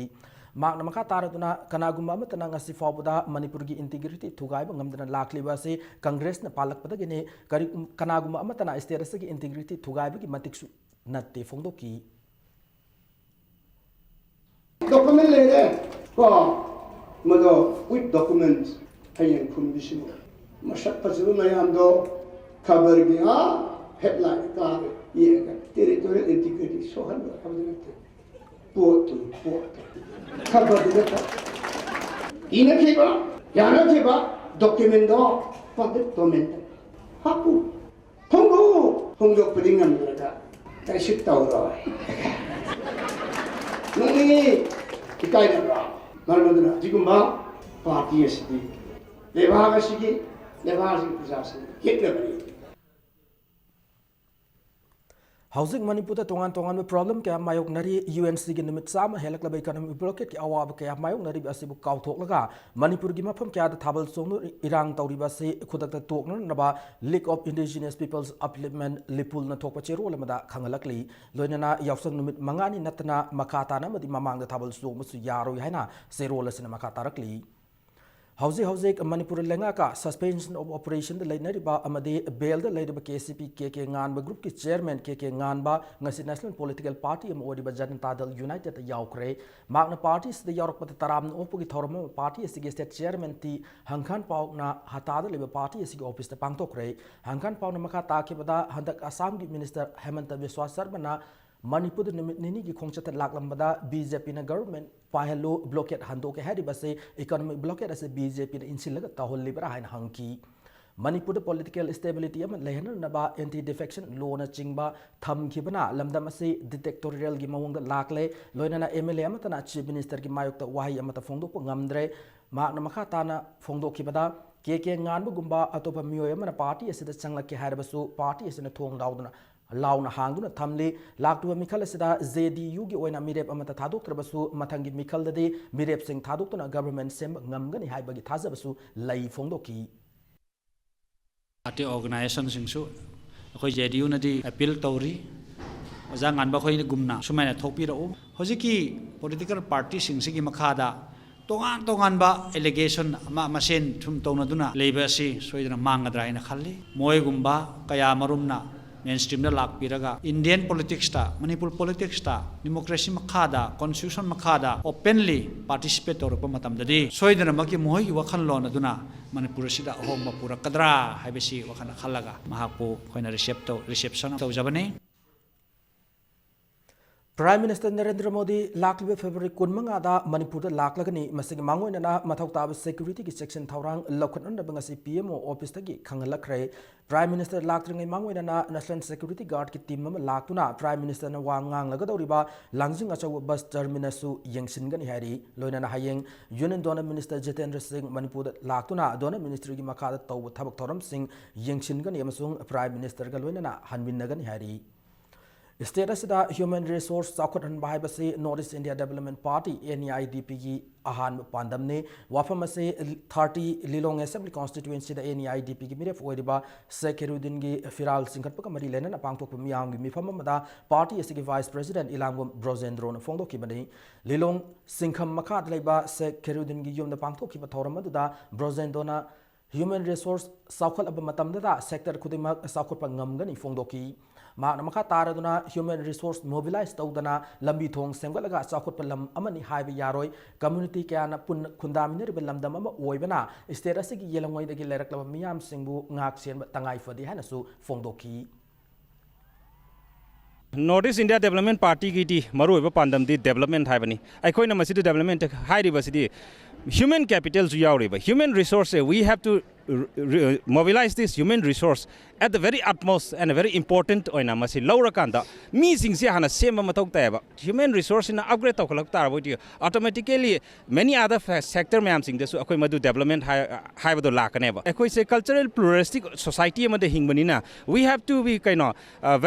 ꯃꯍꯥꯛꯅ ꯃꯈꯥ ꯇꯥꯔꯗꯨꯅ ꯀꯅꯥꯒꯨꯝꯕ ꯑꯃꯠꯇꯅ ꯉꯁꯤ ꯐꯥꯎꯕꯗ ꯃꯅꯤꯄꯨꯔꯒꯤ integrity ꯊꯨꯒꯥꯏꯕ ꯉꯝꯗꯅ ꯂꯥꯛꯂꯤꯕ ꯑꯁꯤ Congress ꯅ ꯄꯥꯜꯂꯛꯄꯗꯒꯤꯅꯤ꯫ ꯀꯔꯤ-, ꯀꯅꯥꯒꯨꯝꯕ ꯑꯃꯠꯇꯅ state ꯑꯁꯤꯒꯤ integrity ꯊꯨꯒꯥꯏꯕꯒꯤ ꯃꯇꯤꯛꯁꯨ ꯅꯠꯇꯦ ꯐꯣꯡꯗꯣꯛꯈꯤ꯫ Document ꯂꯩꯔꯦ ꯀꯣ, ꯃꯗꯣ with documents ꯍꯌꯦꯡ ꯈꯨꯝꯕꯤꯁꯤꯕꯨ꯫ ꯃꯁꯛ ꯐꯖꯕ ꯃꯌꯥꯝꯗꯣ ꯈꯕꯔꯒꯤ ꯑꯥ headline ꯀꯥꯔꯦ ꯌꯦꯡꯉꯒ territorial integrity ꯁꯣꯛꯍꯟꯕ ꯍꯥꯏꯕꯗꯨ ꯅꯠꯇꯦ꯫ ꯄꯣꯠꯇꯨ, ꯄꯣꯠꯇꯨ꯫ ꯈꯕꯔꯗꯨ ꯅꯠꯇꯕ꯫ ꯏꯅꯈꯤꯕ, ꯌꯥꯅꯈꯤꯕ document ꯗꯣ public domain ꯗ ꯍꯥꯞꯄꯨ꯫ ꯐꯣꯡꯗꯣꯛꯎ! ꯐꯣꯡꯗꯣꯛꯄꯗꯤ ꯉꯝꯗ꯭ꯔꯒ ꯀꯔꯤꯁꯨ ꯇꯧꯔꯣꯏ꯫ ꯅꯣꯛꯅꯤꯡꯉꯤ! ꯏꯀꯥꯏꯗꯕ꯭ꯔꯥ? ꯃꯔꯝ ꯑꯗꯨꯅ ꯑꯁꯤꯒꯨꯝꯕ party ꯑꯁꯤꯗꯤ ꯂꯩꯕꯥꯛ ꯑꯁꯤꯒꯤ, ꯂꯩꯕꯥꯛ ꯑꯁꯤꯒꯤ ꯄ꯭ꯔꯖꯥꯁꯤꯡ ꯌꯦꯛꯅꯕꯅꯤ꯫ ꯍꯧꯖꯤꯛ ꯃꯅꯤꯄꯨꯔꯗ ꯇꯣꯉꯥꯟ ꯇꯣꯉꯥꯟꯕ problem ꯀꯌꯥ ꯃꯥꯌꯣꯛꯅꯔꯤ꯫ UNC ꯒꯤ ꯅꯨꯃꯤꯠ ꯆꯥꯝꯃ ꯍꯦꯜꯂꯛꯂꯕ economic blockade ꯀꯤ ꯑꯋꯥꯕ ꯀꯌꯥ ꯃꯥꯌꯣꯛꯅꯔꯤꯕ ꯑꯁꯤꯕꯨ ꯀꯥꯎꯊꯣꯛꯂꯒ ꯃꯅꯤꯄꯨꯔꯒꯤ ꯃꯐꯝ ꯀꯌꯥꯗ ꯊꯥꯕꯜ ꯆꯣꯡꯗꯨꯅ ꯏꯔꯥꯡ ꯇꯧꯔꯤꯕ ꯑꯁꯤ ꯈꯨꯗꯛꯇ ꯇꯣꯛꯅꯅꯕ League of Indigenous Peoples Upliftment, ꯂꯤꯄꯨꯜꯅ ꯊꯣꯛꯄ ꯆꯦꯔꯣꯜ ꯑꯃꯗ ꯈꯪꯍꯜꯂꯛꯂꯤ꯫ ꯂꯣꯏꯅꯅ ꯌꯥꯎꯁꯪ ꯅꯨꯃꯤꯠ ꯃꯉꯥꯅꯤ ꯅꯠꯇꯅ ꯃꯈꯥ ꯇꯥꯅ ꯑꯃꯗꯤ ꯃꯃꯥꯡꯗ ꯊꯥꯕꯜ ꯆꯣꯡꯕꯁꯨ ꯌꯥꯔꯣꯏ ꯍꯥꯏꯅ ꯆꯦꯔꯣꯜ ꯑꯁꯤꯅ ꯃꯈꯥ ꯇꯥꯔꯛꯂꯤ꯫ ꯍꯧꯖꯤꯛ ꯍꯧꯖꯤꯛ ꯃꯅꯤꯄꯨꯔ ꯂꯩꯉꯥꯛꯀ suspension of operation ꯗ ꯂꯩꯅꯔꯤꯕ ꯑꯃꯗꯤ bail ꯗ ꯂꯩꯔꯤꯕ KCP ꯀꯦ ꯀꯦ ꯉꯥꯟꯕ group ꯀꯤ chairman ꯀꯦ ꯀꯦ ꯉꯥꯟꯕ ꯉꯁꯤ national political party ꯑꯃ ꯑꯣꯏꯔꯤꯕ Janata Dal United ꯇ ꯌꯥꯎꯈ꯭ꯔꯦ꯫ ꯃꯍꯥꯛꯅ party ꯑꯁꯤꯗ ꯌꯥꯎꯔꯛꯄꯗ ꯇꯔꯥꯝꯅ ꯑꯣꯛꯄꯒꯤ ꯊꯧꯔꯝ ꯑꯃ party ꯑꯁꯤꯒꯤ state chairman ꯇꯤ ꯍꯪꯈꯥꯟ ꯄꯥꯎꯅ ꯍꯇꯥꯗ ꯂꯩꯕ party ꯑꯁꯤꯒꯤ office ꯇ ꯄꯥꯡꯊꯣꯛꯈ꯭ꯔꯦ꯫ ꯍꯪꯈꯥꯟ ꯄꯥꯎꯅ ꯃꯈꯥ ꯇꯥꯈꯤꯕꯗ ꯍꯟꯗꯛ ꯑꯁꯥꯝꯒꯤ minister ꯍꯦꯃꯟꯇ ꯕꯤꯁ꯭ꯋꯥ ꯁꯔꯃꯅ ꯃꯅꯤꯄꯨꯔꯗ ꯅꯨꯃꯤꯠ ꯅꯤꯅꯤꯒꯤ ꯈꯣꯡꯆꯠꯇ ꯂꯥꯛꯂꯝꯕꯗ ꯕꯤ ꯖꯦ ꯄꯤꯅ ꯒꯚꯔꯟꯃꯦꯟꯠ ꯄꯥꯏꯍꯜꯂꯨ, ꯕ꯭ꯂꯣꯀꯦꯠ ꯍꯟꯗꯣꯛꯀꯦ ꯍꯥꯏꯔꯤꯕ ꯑꯁꯤ ꯏꯀꯣꯅꯣꯃꯤꯛ ꯕ꯭ꯂꯣꯀꯦꯠ ꯑꯁꯤ ꯕꯤ ꯖꯦ ꯄꯤꯅ ꯏꯟꯁꯤꯜꯂꯒ ꯇꯧꯍꯜꯂꯤꯕ꯭ꯔꯥ ꯍꯥꯏꯅ ꯍꯪꯈꯤ꯫ ꯃꯅꯤꯄꯨꯔꯗ ꯄꯣꯂꯤꯇꯤꯀꯦꯜ ꯁ꯭ꯇꯦꯕꯤꯂꯤꯇꯤ ꯑꯃ ꯂꯩꯍꯟꯅꯅꯕ ꯑꯦꯟꯇꯤ ꯗꯤꯐꯦꯛꯁꯟ ꯂꯣꯅꯆꯤꯡꯕ ꯊꯝꯈꯤꯕꯅ ꯂꯝꯗꯝ ꯑꯁꯤ ꯗꯤꯛꯇꯦꯇꯣꯔꯤꯌꯦꯜꯒꯤ ꯃꯑꯣꯡꯗ ꯂꯥꯛꯂꯦ꯫ ꯂꯣꯏꯅꯅ ꯑꯦꯝ ꯑꯦꯜ ꯑꯦ ꯑꯃꯠꯇꯅ ꯆꯤꯐ ꯃꯤꯅꯤꯁꯇꯔꯒꯤ ꯃꯥꯌꯣꯛꯇ ꯋꯥꯍꯩ ꯑꯃꯠꯇ ꯐꯣꯡꯗꯣꯛꯄ ꯉꯝꯗ꯭ꯔꯦ꯫ ꯃꯍꯥꯛꯅ ꯃꯈꯥ ꯇꯥꯅ ꯐꯣꯡꯗꯣꯛꯈꯤꯕꯗ, ꯀꯦ ꯀꯦ ꯉꯥꯟꯕꯒꯨꯝꯕ ꯑꯇꯣꯞꯄ ꯃꯤꯑꯣꯏ ꯑꯃꯅ ꯄꯥꯔꯇꯤ ꯑꯁꯤꯗ ꯆꯪꯂꯛꯀꯦ ꯍꯥꯏꯔꯕꯁꯨ ꯄꯥꯔꯇꯤ ꯑꯁꯤꯅ ꯊꯣꯡ ꯂꯥꯎꯗꯨꯅ, ꯂꯥꯎꯅ ꯍꯥꯡꯗꯨꯅ ꯊꯝꯂꯤ꯫ ꯂꯥꯛꯂꯤꯕ ꯃꯤꯈꯜ ꯑꯁꯤꯗ ꯖꯦ ꯗꯤ ꯌꯨꯒꯤ ꯑꯣꯏꯅ ꯃꯤꯔꯦꯞ ꯑꯃꯠꯇ ꯊꯥꯗꯣꯛꯇ꯭ꯔꯕꯁꯨ ꯃꯊꯪꯒꯤ ꯃꯤꯈꯜꯗꯗꯤ ꯃꯤꯔꯦꯞꯁꯤꯡ ꯊꯥꯗꯣꯛꯇꯨꯅ ꯒꯚꯔꯟꯃꯦꯟꯠ ꯁꯦꯝꯕ ꯉꯝꯒꯅꯤ ꯍꯥꯏꯕꯒꯤ ꯊꯥꯖꯕꯁꯨ ꯂꯩ ꯐꯣꯡꯗꯣꯛꯈꯤ꯫ ꯄꯥꯔꯇꯤ ꯑꯣꯔꯒꯅꯥꯏꯖꯦꯁꯟꯁꯤꯡꯁꯨ ꯑꯩꯈꯣꯏ ꯖꯦ ꯗꯤ ꯌꯨꯅꯗꯤ ꯑꯦꯄꯤꯜ ꯇꯧꯔꯤ꯫ ꯑꯣꯖꯥ ꯉꯥꯟꯕ ꯑꯩꯈꯣꯏꯒꯨꯝꯅ ꯁꯨꯃꯥꯏꯅ ꯊꯣꯛꯄꯤꯔꯛꯎ꯫ ꯍꯧꯖꯤꯛꯀꯤ ꯄꯣꯂꯤꯇꯤꯀꯦꯜ ꯄꯥꯔꯇꯤꯁꯤꯡꯁꯤꯒꯤ ꯃꯈꯥꯗ ꯇꯣꯉꯥꯟ ꯇꯣꯉꯥꯟꯕ ꯑꯦꯂꯤꯒꯦꯁꯟ ꯑꯃ ꯃꯁꯦꯟ ꯁꯨꯝ ꯇꯧꯅꯗꯨꯅ ꯂꯩꯕ ꯑꯁꯤ ꯁꯣꯏꯗꯅ ꯃꯥꯡꯒꯗ꯭ꯔꯥ ꯍꯥꯏꯅ ꯈꯜꯂꯤ꯫ ꯃꯣꯏꯒꯨꯝꯕ ꯀꯌꯥ ꯃꯔꯨꯝꯅ ꯃꯦꯟ ꯁ꯭ꯇ꯭ꯔꯤꯝꯗ ꯂꯥꯛꯄꯤꯔꯒ ꯏꯟꯗꯤꯌꯟ ꯄꯣꯂꯤꯇꯤꯛꯁꯇ, ꯃꯅꯤꯄꯨꯔ ꯄꯣꯂꯤꯇꯤꯛꯁꯇ, ꯗꯦꯃꯣꯀ꯭ꯔꯦꯁꯤ ꯃꯈꯥꯗ, ꯀꯣꯟꯁꯇꯤꯇ꯭ꯌꯨꯁꯟ ꯃꯈꯥꯗ ꯑꯣꯄꯦꯟꯂꯤ ꯄꯥꯔꯇꯤꯁꯤꯄꯦꯠ ꯇꯧꯔꯛꯄ ꯃꯇꯝꯗꯗꯤ ꯁꯣꯏꯗꯅꯃꯛꯀꯤ ꯃꯈꯣꯏꯒꯤ ꯋꯥꯈꯜꯂꯣꯟ ꯑꯗꯨꯅ ꯃꯅꯤꯄꯨꯔ ꯑꯁꯤꯗ ꯑꯍꯣꯡꯕ ꯄꯨꯔꯛꯀꯗ꯭ꯔꯥ ꯍꯥꯏꯕꯁꯤ ꯋꯥꯈꯜ ꯈꯜꯂꯒ ꯃꯍꯥꯛꯄꯨ ꯑꯩꯈꯣꯏꯅ ꯔꯤꯁꯦꯞ ꯇꯧ-, ꯔꯤꯁꯦꯞꯁꯟ ꯇꯧꯖꯕꯅꯤ꯫ ꯄ꯭ꯔꯥꯏꯝ ꯃꯤꯅꯤꯁꯇꯔ ꯅꯔꯦꯟꯗ꯭ꯔ ꯃꯣꯗꯤ ꯂꯥꯛꯂꯤꯕ ꯐꯦꯕ꯭ꯔꯨꯋꯥꯔꯤ ꯀꯨꯟꯃꯉꯥꯗ ꯃꯅꯤꯄꯨꯔꯗ ꯂꯥꯛꯂꯒꯅꯤ꯫ ꯃꯁꯤꯒꯤ ꯃꯥꯡꯑꯣꯏꯅꯅ ꯃꯊꯧ ꯇꯥꯕ ꯁꯦꯀ꯭ꯌꯨꯔꯤꯇꯤꯒꯤ ꯆꯦꯛꯁꯤꯟ ꯊꯧꯔꯥꯡ ꯂꯧꯈꯠꯅꯅꯕ ꯉꯁꯤ P M O ꯑꯣꯐꯤꯁꯇꯒꯤ ꯈꯪꯍꯜꯂꯛꯈ꯭ꯔꯦ꯫ Prime minister ꯂꯥꯛꯇ꯭ꯔꯤꯉꯩ ꯃꯥꯡꯑꯣꯏꯅꯅ ꯅꯦꯁꯅꯦꯜ ꯁꯦꯀ꯭ꯌꯨꯔꯤꯇꯤ ꯒꯥꯔꯗꯀꯤ ꯇꯤꯝ ꯑꯃ ꯂꯥꯛꯇꯨꯅ ꯄ꯭ꯔꯥꯏꯝ ꯃꯤꯅꯤꯁꯇꯔꯅ ꯋꯥ ꯉꯥꯡꯂꯒꯗꯧꯔꯤꯕ ꯂꯥꯡꯖꯤꯡ ꯑꯆꯧꯕ ꯕꯁ ꯇꯔꯃꯤꯅꯁꯁꯨ ꯌꯦꯡꯁꯤꯟꯒꯅꯤ ꯍꯥꯏꯔꯤ꯫ ꯂꯣꯏꯅꯅ ꯍꯌꯦꯡ ꯌꯨꯅꯤꯌꯟ ꯗꯣꯅꯔ ꯃꯤꯅꯤꯁꯇꯔ ꯖꯤꯇꯦꯟꯗ꯭ꯔ ꯁꯤꯡ ꯃꯅꯤꯄꯨꯔꯗ ꯂꯥꯛꯇꯨꯅ ꯗꯣꯅꯔ ꯃꯤꯅꯤꯁꯇ꯭ꯔꯤꯒꯤ ꯃꯈꯥꯗ ꯇꯧꯕ ꯊꯕꯛ ꯊꯧꯔꯝꯁꯤꯡ ꯌꯦꯡꯁꯤꯟꯒꯅꯤ ꯑꯃꯁꯨꯡ ꯄ꯭ꯔꯥꯏꯝ ꯃꯤꯅꯤꯁꯇꯔꯒ ꯂꯣꯏꯅꯅ ꯍꯟꯃꯤꯟꯅꯒꯅꯤ ꯍꯥꯏꯔꯤ꯫ ꯁ꯭ꯇꯦꯠ ꯑꯁꯤꯗ ꯍ꯭ꯌꯨꯃꯦꯟ ꯔꯤꯁꯣꯔꯁ ꯆꯥꯎꯈꯠꯍꯟꯕ ꯍꯥꯏꯕꯁꯤ north east India development party, N E I D ꯄꯤꯒꯤ ꯑꯍꯥꯟꯕ ꯄꯥꯟꯗꯝꯅꯤ꯫ ꯋꯥꯐꯝ ꯑꯁꯤ ꯊꯥꯔꯇꯤ ꯂꯤꯂꯣꯡ ꯑꯦꯁꯦꯝꯕ꯭ꯂꯤ ꯀꯣꯟꯁꯇꯤꯇ꯭ꯌꯨꯑꯦꯟꯁꯤꯗ ꯑꯦꯟ ꯏ ꯑꯥꯏ ꯗꯤ ꯄꯤꯒꯤ ꯃꯤꯔꯦꯞ ꯑꯣꯏꯔꯤꯕ ꯁꯦꯈ ꯈꯦꯔꯨꯗꯤꯟꯒꯤ ꯐꯤꯔꯥꯜ ꯆꯤꯡꯈꯠꯄꯒ ꯃꯔꯤ ꯂꯩꯅꯅ ꯄꯥꯡꯊꯣꯛꯄ ꯃꯤꯌꯥꯝꯒꯤ ꯃꯤꯐꯝ ꯑꯃꯗ ꯄꯥꯔꯇꯤ ꯑꯁꯤꯒꯤ ꯚꯥꯏꯁ ꯄ꯭ꯔꯦꯁꯤꯗꯦꯟꯠ ꯏꯂꯥꯝꯕꯝ ꯕ꯭ꯔꯣꯖꯦꯟꯗ꯭ꯔꯣꯅ ꯐꯣꯡꯗꯣꯛꯈꯤꯕꯅꯤ꯫ ꯂꯤꯂꯣꯡ ꯆꯤꯡꯈꯝ ꯃꯈꯥꯗ ꯂꯩꯕ ꯁꯦꯈ ꯈꯦꯔꯨꯗꯤꯟꯒꯤ ꯌꯨꯝꯗ ꯄꯥꯡꯊꯣꯛꯈꯤꯕ ꯊꯧꯔꯝ ꯑꯗꯨꯗ ꯕ꯭ꯔꯣꯖꯦꯟꯗ꯭ꯔꯣꯅ ꯍ꯭ꯌꯨꯃꯦꯟ ꯔꯤꯁꯣꯔꯁ ꯆꯥꯎꯈꯠꯂꯕ ꯃꯇꯝꯗꯗ ꯁꯦꯛꯇꯔ ꯈꯨꯗꯤꯡꯃꯛ ꯆꯥꯎꯈꯠꯄ ꯉꯝꯒꯅꯤ ꯐꯣꯡꯗꯣꯛꯈꯤ꯫ ꯃꯍꯥꯛꯅ ꯃꯈꯥ ꯇꯥꯔꯗꯨꯅ ꯍ꯭ꯌꯨꯃꯦꯟ ꯔꯤꯁꯣꯔꯁ ꯃꯣꯕꯤꯂꯥꯏꯖ ꯇꯧꯗꯅ ꯂꯝꯕꯤ ꯊꯣꯡ ꯁꯦꯝꯒꯠꯂꯒ ꯆꯥꯎꯈꯠꯄ ꯂꯝ ꯑꯃꯅꯤ ꯍꯥꯏꯕ ꯌꯥꯔꯣꯏ꯫ ꯀꯝꯃ꯭ꯌꯨꯅꯤꯇꯤ ꯀꯌꯥꯅ ꯄꯨꯟꯅ ꯈꯨꯟꯗꯥꯃꯤꯟꯅꯔꯤꯕ ꯂꯝꯗꯝ ꯑꯃ ꯑꯣꯏꯕꯅ ꯁ꯭ꯇꯦꯠ ꯑꯁꯤꯒꯤ ꯌꯦꯜꯍꯧꯉꯩꯗꯒꯤ ꯂꯩꯔꯛꯂꯕ ꯃꯤꯌꯥꯝꯁꯤꯡꯕꯨ ꯉꯥꯛ ꯁꯦꯟꯕ ꯇꯉꯥꯏ ꯐꯗꯦ ꯍꯥꯏꯅꯁꯨ ꯐꯣꯡꯗꯣꯛꯈꯤ꯫ North East India Development Partyꯒꯤꯗꯤ ꯃꯔꯨꯑꯣꯏꯕ ꯄꯥꯟꯗꯝꯗꯤ development ꯍꯥꯏꯕꯅꯤ꯫ ꯑꯩꯈꯣꯏꯅ ꯃꯁꯤꯗ development ꯍꯥꯏꯔꯤꯕꯁꯤꯗꯤ human capitalꯁꯨ ꯌꯥꯎꯔꯤꯕ꯫ Human resource, we have to mobilize this human resource at the very utmost and very important ꯑꯣꯏꯅ ꯃꯁꯤ ꯂꯧꯔꯀꯥꯟꯗ ꯃꯤꯁꯤꯡꯁꯦ ꯍꯥꯟꯅ ꯁꯦꯝꯕ ꯃꯊꯧ ꯇꯥꯏꯌꯦꯕ꯫ Human resourceꯁꯤꯅ upgrade ꯇꯧꯈꯠꯂꯛ ꯇꯥꯔꯕꯗꯤ automatically many other sector ꯃꯌꯥꯝꯁꯤꯡꯗꯁꯨ ꯑꯩꯈꯣꯏ ꯃꯗꯨ development ꯍꯥꯏꯕꯗꯣ ꯂꯥꯛꯀꯅꯦꯕ꯫ ꯑꯩꯈꯣꯏꯁꯦ cultural pluralistic society ꯑꯃꯗ ꯍꯤꯡꯕꯅꯤꯅ we have to be ꯀꯩꯅꯣ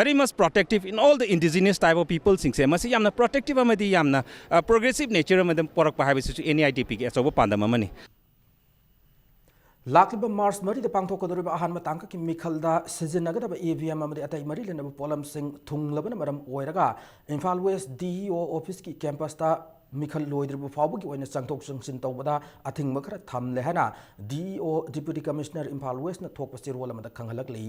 very much protective in all the indigenous type of peopleꯁꯤꯡꯁꯦ꯫ ꯃꯁꯤ ꯌꯥꯝꯅ protective ꯑꯃꯗꯤ ꯌꯥꯝꯅ progressive nature ꯑꯃꯗ ꯄꯣꯔꯛꯄ ꯍꯥꯏꯕꯁꯤꯁꯨ NEIDPꯒꯤ ꯑꯆꯧꯕ ꯄꯥꯟꯗꯝ ꯑꯃꯅꯤ꯫ ꯂꯥꯛꯂꯤꯕ ꯃꯥꯔꯆ ꯃꯔꯤꯗ ꯄꯥꯡꯊꯣꯛꯀꯗꯧꯔꯤꯕ ꯑꯍꯥꯟꯕ ꯇꯥꯡꯀꯛꯀꯤ ꯃꯤꯈꯜꯗ ꯁꯤꯖꯤꯟꯅꯒꯗꯕ EVM ꯑꯃꯗꯤ ꯑꯇꯩ ꯃꯔꯤ ꯂꯩꯅꯕ ꯄꯣꯠꯂꯝꯁꯤꯡ ꯊꯨꯡꯂꯕꯅ ꯃꯔꯝ ꯑꯣꯏꯔꯒ ꯏꯝꯐꯥꯜ ꯋꯦꯁ DEO officeꯀꯤ campusꯇ ꯃꯤꯈꯜ ꯂꯣꯏꯗ꯭ꯔꯤꯕ ꯐꯥꯎꯕꯒꯤ ꯑꯣꯏꯅ ꯆꯪꯊꯣꯛ ꯆꯪꯁꯤꯟ ꯇꯧꯕꯗ ꯑꯊꯤꯡꯕ ꯈꯔ ꯊꯝꯂꯦ ꯍꯥꯏꯅ DEO Deputy Commissioner ꯏꯝꯐꯥꯜ ꯋꯦꯁꯅ ꯊꯣꯛꯄ ꯆꯦꯔꯣꯜ ꯑꯃꯗ ꯈꯪꯍꯜꯂꯛꯂꯤ꯫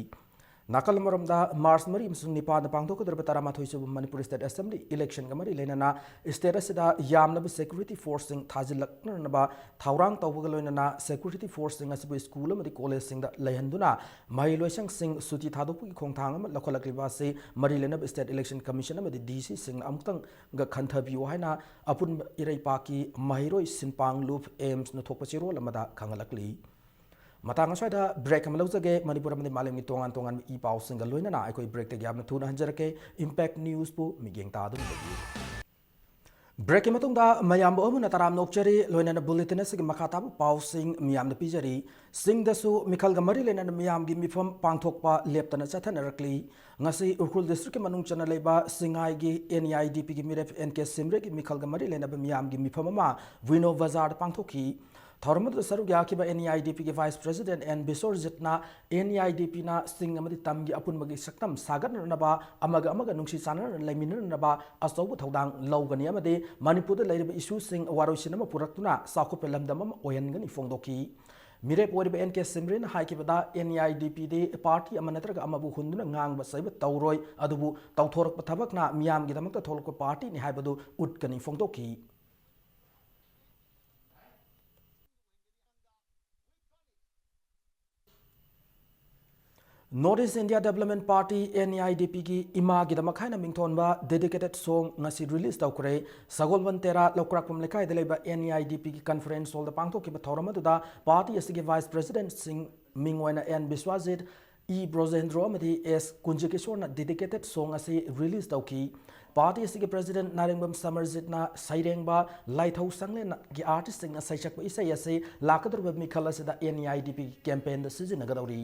ꯅꯥꯀꯜ ꯑꯃꯔꯣꯝꯗ ꯃꯥꯔꯆ ꯃꯔꯤ ꯑꯃꯁꯨꯡ ꯅꯤꯄꯥꯟꯗ ꯄꯥꯡꯊꯣꯛꯀꯗꯧꯔꯤꯕ ꯇꯔꯥꯃꯥꯊꯣꯏ ꯁꯨꯕ ꯃꯅꯤꯄꯨꯔ state assembly electionꯒ ꯃꯔꯤ ꯂꯩꯅꯅ state ꯑꯁꯤꯗ ꯌꯥꯝꯂꯕ security forceꯁꯤꯡ ꯊꯥꯖꯤꯜꯂꯛꯅꯅꯕ ꯊꯧꯔꯥꯡ ꯇꯧꯕꯒ ꯂꯣꯏꯅꯅ security forceꯁꯤꯡ ꯑꯁꯤꯕꯨ school ꯑꯃꯗꯤ collegeꯁꯤꯡꯗ ꯂꯩꯍꯟꯗꯨꯅ ꯃꯍꯩꯂꯣꯏꯁꯪꯁꯤꯡ ꯁꯨꯇꯤ ꯊꯥꯗꯣꯛꯄꯒꯤ ꯈꯣꯡꯊꯥꯡ ꯑꯃ ꯂꯧꯈꯠꯂꯛꯂꯤꯕ ꯑꯁꯤ ꯃꯔꯤ ꯂꯩꯅꯕ state election commission ꯑꯃꯗꯤ DCꯁꯤꯡꯅ ꯑꯃꯨꯛꯇꯪꯒ ꯈꯟꯊꯕꯤꯌꯨ ꯍꯥꯏꯅ ꯑꯄꯨꯟꯕ ꯏꯔꯩꯄꯥꯛꯀꯤ ꯃꯍꯩꯔꯣꯏ ꯁꯤꯟꯄꯥꯡ ꯂꯨꯞ AIMSꯅ ꯊꯣꯛꯄ ꯆꯦꯔꯣꯜ ꯑꯃꯗ ꯈꯪꯍꯜꯂꯛꯂꯤ꯫ ꯃꯇꯥꯡ ꯑꯁ꯭ꯋꯥꯏꯗ break ꯑꯃ ꯂꯧꯖꯒꯦ꯫ ꯃꯅꯤꯄꯨꯔ ꯑꯃꯗꯤ ꯃꯥꯂꯦꯝꯒꯤ ꯇꯣꯉꯥꯟ ꯇꯣꯉꯥꯟꯕ ꯏ ꯄꯥꯎꯁꯤꯡꯒ ꯂꯣꯏꯅꯅ ꯑꯩꯈꯣꯏ breakꯇꯒꯤ ꯌꯥꯝꯅ ꯊꯨꯅ ꯍꯟꯖꯔꯛꯀꯦ꯫ Impact Newsꯄꯨ ꯃꯤꯠꯌꯦꯡ ꯇꯥꯗꯨꯅ ꯂꯩꯕꯤꯌꯨ꯫ Breakꯀꯤ ꯃꯇꯨꯡꯗ ꯃꯌꯥꯝꯕꯨ ꯑꯃꯨꯟꯅ ꯇꯔꯥꯝꯅ ꯑꯣꯛꯆꯔꯤ꯫ ꯂꯣꯏꯅꯅ bulletin ꯑꯁꯤꯒꯤ ꯃꯈꯥ ꯇꯥꯕ ꯄꯥꯎꯁꯤꯡ ꯃꯤꯌꯥꯝꯗ ꯄꯤꯖꯔꯤ꯫ ꯆꯤꯡꯗꯁꯨ ꯃꯤꯈꯜꯒ ꯃꯔꯤ ꯂꯩꯅꯅ ꯃꯤꯌꯥꯝꯒꯤ ꯃꯤꯐꯝ ꯄꯥꯡꯊꯣꯛꯄ ꯂꯦꯞꯇꯅ ꯆꯠꯊꯅꯔꯛꯂꯤ꯫ ꯉꯁꯤ ꯎꯈ꯭ꯔꯨꯜ districtꯀꯤ ꯃꯅꯨꯡ ꯆꯟꯅ ꯂꯩꯕ ꯁꯤꯡꯉꯥꯏꯒꯤ NEIDPꯒꯤ ꯃꯤꯔꯦꯞ N K ꯁꯤꯝꯔꯦꯒꯤ ꯃꯤꯈꯜꯒ ꯃꯔꯤ ꯂꯩꯅꯕ ꯃꯤꯌꯥꯝꯒꯤ ꯃꯤꯐꯝ ꯑꯃ ꯋꯤꯅꯣ ꯕꯖꯥꯔꯗ ꯄꯥꯡꯊꯣꯛꯈꯤ꯫ ꯊꯧꯔꯝ ꯑꯗꯨꯗ ꯁꯔꯨꯛ ꯌꯥꯈꯤꯕ NEIDPꯒꯤ vice president N ꯕꯤꯁ꯭ꯋꯔꯖꯤꯠꯅ NEIDPꯅ ꯆꯤꯡ ꯑꯃꯗꯤ ꯇꯝꯒꯤ ꯑꯄꯨꯟꯕꯒꯤ ꯁꯛꯇꯝ ꯁꯥꯒꯠꯅꯅꯕ, ꯑꯃꯒ ꯑꯃꯒ ꯅꯨꯡꯁꯤ ꯆꯥꯟꯅꯅ ꯂꯩꯃꯤꯟꯅꯅꯕ ꯑꯆꯧꯕ ꯊꯧꯗꯥꯡ ꯂꯧꯒꯅꯤ ꯑꯃꯗꯤ ꯃꯅꯤꯄꯨꯔꯗ ꯂꯩꯔꯤꯕ issueꯁꯤꯡ ꯋꯥꯔꯣꯏꯁꯤꯟ ꯑꯃ ꯄꯨꯔꯛꯇꯨꯅ ꯆꯥꯎꯈꯠꯄ ꯂꯝꯗꯝ ꯑꯃ ꯑꯣꯏꯍꯟꯒꯅꯤ ꯐꯣꯡꯗꯣꯛꯈꯤ꯫ ꯃꯤꯔꯦꯞ ꯑꯣꯏꯔꯤꯕ N K ꯁꯤꯝꯔꯦꯅ ꯍꯥꯏꯈꯤꯕꯗ, NEIDPꯗꯤ party ꯑꯃ ꯅꯠꯇ꯭ꯔꯒ ꯑꯃꯕꯨ ꯍꯨꯟꯗꯨꯅ ꯉꯥꯡꯕ ꯆꯩꯕ ꯇꯧꯔꯣꯏ, ꯑꯗꯨꯕꯨ ꯇꯧꯊꯣꯔꯛꯄ ꯊꯕꯛꯅ ꯃꯤꯌꯥꯝꯒꯤꯗꯃꯛꯇ ꯊꯣꯛꯂꯛꯄ partyꯅꯤ ꯍꯥꯏꯕꯗꯨ ꯎꯠꯀꯅꯤ ꯐꯣꯡꯗꯣꯛꯈꯤ꯫ North East India Development Party, NEIDP ꯒꯤ ꯏꯃꯥꯒꯤꯗꯃꯛ ꯍꯥꯏꯅ ꯃꯤꯡꯊꯣꯟꯕ dedicated song ꯉꯁꯤ release ꯇꯧꯈ꯭ꯔꯦ꯫ ꯁꯒꯣꯜꯕꯟ ꯇꯦꯔꯥ ꯂꯧꯀ꯭ꯔꯥꯛꯄꯝ ꯂꯩꯀꯥꯏꯗ ꯂꯩꯕ NEIDP ꯒꯤ conference hall ꯗ ꯄꯥꯡꯊꯣꯛꯈꯤꯕ ꯊꯧꯔꯝ ꯑꯗꯨꯗ party ꯑꯁꯤꯒꯤ vice president ꯁꯤꯡ ꯃꯤꯡ ꯑꯣꯏꯅ N ꯕꯤꯁ꯭ꯋꯥꯖꯤꯠ, E ꯕ꯭ꯔꯣꯖꯦꯟꯗ꯭ꯔꯣ ꯑꯃꯗꯤ S ꯀꯨꯟꯖꯀꯤꯁꯣꯔꯅ dedicated song ꯑꯁꯤ release ꯇꯧꯈꯤ꯫ Party ꯑꯁꯤꯒꯤ president ꯅꯥꯔꯦꯡꯕꯝ ꯁꯃꯔꯖꯤꯠꯅ ꯁꯩꯔꯦꯡꯕ ꯂꯥꯏꯊꯧ ꯁꯪꯂꯦꯟꯒꯤ artist ꯁꯤꯡꯅ ꯁꯩꯁꯛꯄ ꯏꯁꯩ ꯑꯁꯤ ꯂꯥꯛꯀꯗꯧꯔꯤꯕ ꯃꯤꯈꯜ ꯑꯁꯤꯗ NEIDP ꯒꯤ campaign ꯗ ꯁꯤꯖꯤꯟꯅꯒꯗꯧꯔꯤ꯫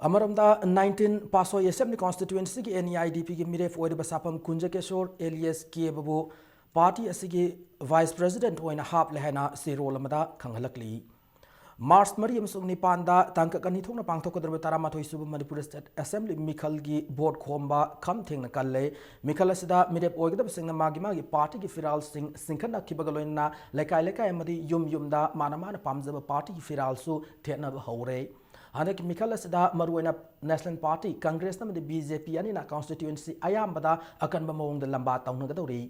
ꯑꯃꯔꯣꯝꯗ, nineteen ꯄꯥꯁꯣꯏ Assembly Constituency ꯒꯤ NEIDP ꯒꯤ ꯃꯤꯔꯦꯞ ꯑꯣꯏꯔꯤꯕ ꯁꯥꯐꯝ ꯀꯨꯟꯖꯀꯦꯁꯣꯔ alias ꯀꯦꯕꯕꯨ party ꯑꯁꯤꯒꯤ vice president ꯑꯣꯏꯅ ꯍꯥꯞꯂꯦ ꯍꯥꯏꯅ ꯆꯦꯔꯣꯜ ꯑꯃꯗ ꯈꯪꯍꯜꯂꯛꯂꯤ꯫ March ꯃꯔꯤ ꯑꯃꯁꯨꯡ ꯅꯤꯄꯥꯟꯗ ꯇꯥꯡꯀꯛ ꯑꯅꯤ ꯊꯣꯛꯅ ꯄꯥꯡꯊꯣꯛꯀꯗꯧꯔꯤꯕ ꯇꯔꯥꯃꯥꯊꯣꯏ ꯁꯨꯕ Manipur State Assembly ꯃꯤꯈꯜꯒꯤ vote ꯈꯣꯝꯕ ꯈꯝ ꯊꯦꯡꯅ ꯀꯜꯂꯦ꯫ ꯃꯤꯈꯜ ꯑꯁꯤꯗ ꯃꯤꯔꯦꯞ ꯑꯣꯏꯒꯗꯕꯁꯤꯡꯅ ꯃꯥꯒꯤ ꯃꯥꯒꯤ party ꯒꯤ ꯐꯤꯔꯥꯜꯁꯤꯡ ꯆꯤꯡꯈꯠꯅꯈꯤꯕꯒ ꯂꯣꯏꯅꯅ ꯂꯩꯀꯥꯏ ꯂꯩꯀꯥꯏ ꯑꯃꯗꯤ ꯌꯨꯝ ꯌꯨꯝꯗ ꯃꯥꯅ ꯃꯥꯅ ꯄꯥꯝꯖꯕ party ꯒꯤ ꯐꯤꯔꯥꯜꯁꯨ ꯊꯦꯠꯅꯕ ꯍꯧꯔꯦ꯫ ꯍꯟꯗꯛꯀꯤ ꯃꯤꯈꯜ ꯑꯁꯤꯗ ꯃꯔꯨꯑꯣꯏꯅ National Party, Congress ꯑꯃꯗꯤ BJP ꯑꯅꯤꯅ constituency ꯑꯌꯥꯝꯕꯗ ꯑꯀꯟꯕ ꯃꯑꯣꯡꯗ ꯂꯝꯕꯥ ꯇꯧꯅꯒꯗꯧꯔꯤ꯫